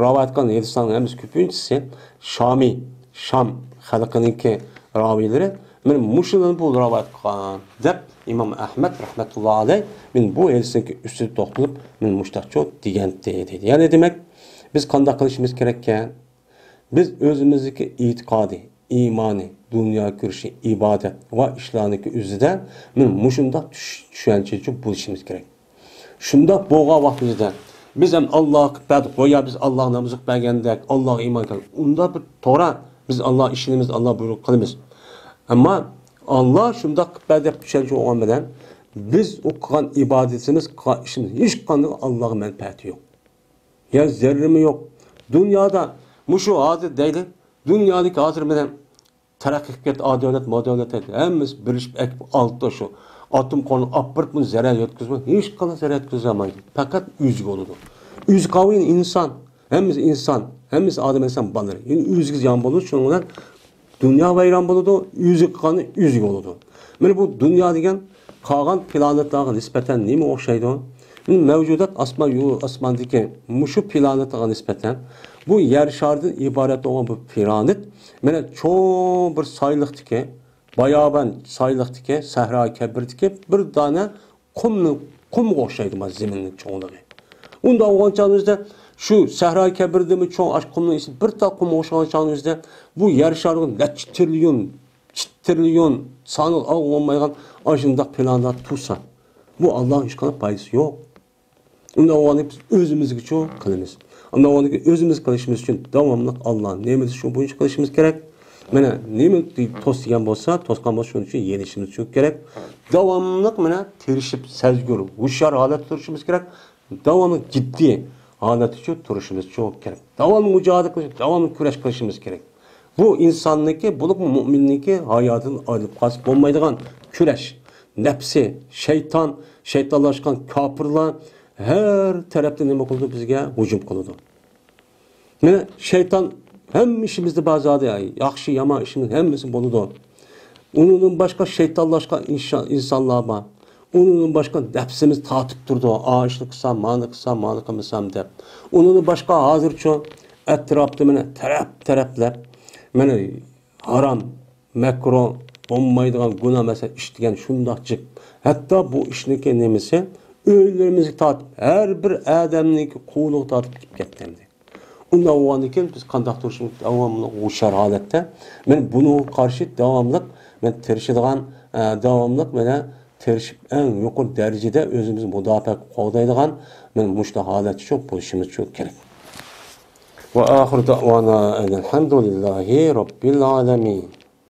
رىۋايەت قىلغان ھەدىسلەرنىڭ ھەممىسى كۆپىنچىسى شامىي، شام خەلقىنىڭكى راۋىيلىرى. مانا مۇشۇلارنى بۇ رىۋايەت قىلغان دەپ ئىمام ئەھمەد رەھمەتۇللا ئەلەي مانا بۇ ھەدىسنىڭكى ئۈستىدە توختىلىپ مانا مۇشتاقچۇ دېگەنتى دەيدۇ. يەنى دېمەك، بىز قانداق قىلىشىمىز كېرەككەن؟ بىز ئۆزىمىزدىكى ئېتىقادى، ئىمانى، دۇنيا كۆرۈشى، ئىبادەت ۋە ئىشلارنىڭكى ئۆزىدە مانا مۇشۇنداق چۈش-، چۈشەنچىچۇ بولۇشىمىز كېرەك. شۇنداق بولغان ۋاقتىمىزدا بىز ھەم ئاللاغا قىلىپ بەردۇق، گويا بىز ئاللاغا ناماز ئوقۇپ بەرگەندەك، ئاللاغا ئىمان كەلدى. ئۇنداق بىر توغرا، بىز ئاللاغا ئىشىنىمىز، ئاللا بۇيرۇق قىلىمىز. ئەمما ئاللا شۇنداق قىلىپ بەردى دەپ چۈشەنچە بولغان بىلەن بىز ئوقۇغان ئىبادىتىمىز، قىلغان ئىشىمىز ھېچقانداق ئاللاغا مەنپەئەتى يوق. يا زەررىمۇ يوق. دۇنيادا مۇشۇ ھازىر دەيلى، دۇنيادىكى ھازىر مانا تەرەققىي قىلىپ كەتتى، ئا دۆلەت، ما دۆلەت، ھەممىسى بىرلىشىپ ئەكىپ ئالتە شۇ ئاتوم قورالنى ئاپىرىپ، بۇنى زەرەر يەتكۈزمەي، ھېچقانداق زەرەر يەتكۈزەلمەيدۇ. پەقەت ئۆزىگە بولىدۇ. ئۆزى قالغان ئىنسان، ھەممىسى ئىنسان، ھەممىسى ئادەم ئەلەيھىسسالام بالىلىرى. يەنى ئۆزىگە زىيان بولىدۇ، شۇنىڭ بىلەن دۇنيا ۋەيران بولىدۇ، ئۆزىگە قىلغىنى ئۆزىگە بولىدۇ. مانا بۇ دۇنيا دېگەن قالغان پلانېتلارغا نىسبەتەن نېمە ئوخشايدۇ؟ مانا مەۋجۇدات ئاسمان يۇ-، ئاسماندىكى مۇشۇ پلانېتلارغا نىسبەتەن بۇ يەر شارىدىن ئىبارەت بولغان بۇ پلانېت مانا چوڭ بىر سايلىقتىكى، بايابان سايلىقتىكى، سەھرا كەبىردىكى بىر دانە قۇمنىڭ، قۇمغا ئوخشايدۇ مانا زېمىننىڭ چوڭلۇقى. ئۇنداق بولغان چاغىمىزدا شۇ سەھرا كەبىردىمۇ چوڭ ئاش قۇمنىڭ ئىچىدە بىر تال قۇمغا ئوخشىغان چاغىمىزدا بۇ يەر شارىغا نەچچە تىرىليون، چىت تىرىليون سانىغا ئالغىلى بولمايدىغان ئاشۇنداق پلانېتلار تۇرسا، بۇ ئاللاغا ھېچقانداق پايدىسى يوق. ئۇنداق بولغاندا بىز ئۆزىمىزگىچۇ قىلىمىز. ئۇنداق بولغاندا ئۆزىمىز قىلىشىمىز ئۈچۈن داۋاملىق ئاللا نېمە دېسە شۇ بويىچە قىلىشىمىز كېرەك. مانا نېمە توس دېگەن بولسا، توسقان بولسا شۇنىڭ ئۈچۈن يېنىشىمىز ئۈچۈن كېرەك. داۋاملىق مانا تىرىشىپ، سەزگۈر، ھوشيار ھالەتتە تۇرۇشىمىز كېرەك. داۋاملىق جىددىي ھالەتتىچۇ تۇرۇشىمىزچۇ كېرەك. داۋاملىق مۇجاھىدە قىلىش، داۋاملىق كۈرەش قىلىشىمىز كېرەك. بۇ ئىنساننىڭكى، بولۇپمۇ مۇئمىننىڭكى ھاياتىدىن ئايرىلىپ قالسا بولمايدىغان كۈرەش. نەپسى، شەيتان، شەيتانلاشقان كاپىرلار ھەر تەرەپتىن نېمە قىلىدۇ؟ بىزگە ھۇجۇم قىلىدۇ. مانا شەيتان ھەممە ئىشىمىزدە بار زادى، ياخشى، يامان ئىشىمىز ھەممىسى بولىدۇ. ئۇنىڭدىن باشقا شەيتانلاشقان ئىنشا-، ئىنسانلار بار. ئۇنىڭدىن باشقا نەپسىمىز تارتىپ تۇرىدۇ. ئا، ئىشنى قىلسام، مانى قىلسام، مانى قىلمىسام دەپ. ئۇنىڭدىن باشقا ھازىرچۇ ئەتراپتا مانا تەرەپ-تەرەپلەپ، مانا ھارام، مەكرۇھ، بولمايدىغان گۇناھ، مەسىلەن، ئىش دېگەن شۇنداق جىق. ھەتتا بۇ ئىشنىڭكى نېمىسى، ئۆيلىرىمىزگە تارتىپ، ھەر بىر ئادەمنىڭكى قولىغا تارتىپ كېلىپ كەتتى ئەمدى. ئۇنداق بولغاندىن كېيىن بىز قانداق تۇرۇشىمىز؟ داۋاملىق ھوشيار ھالەتتە. مانا بۇنىڭغا قارشى داۋاملىق مانا تىرىشىدىغان، ئە، داۋاملىق مانا تىرىشىپ، ئەڭ يۇقىرى دەرىجىدە ئۆزىمىزنى مۇداپىئە قىلىپ قوغدايدىغان مانا مۇشۇنداق ھالەتتە شۇ بولۇشىمىز شۇ كېرەك. وآخر دعوانا أن الحمد لله رب العالمين.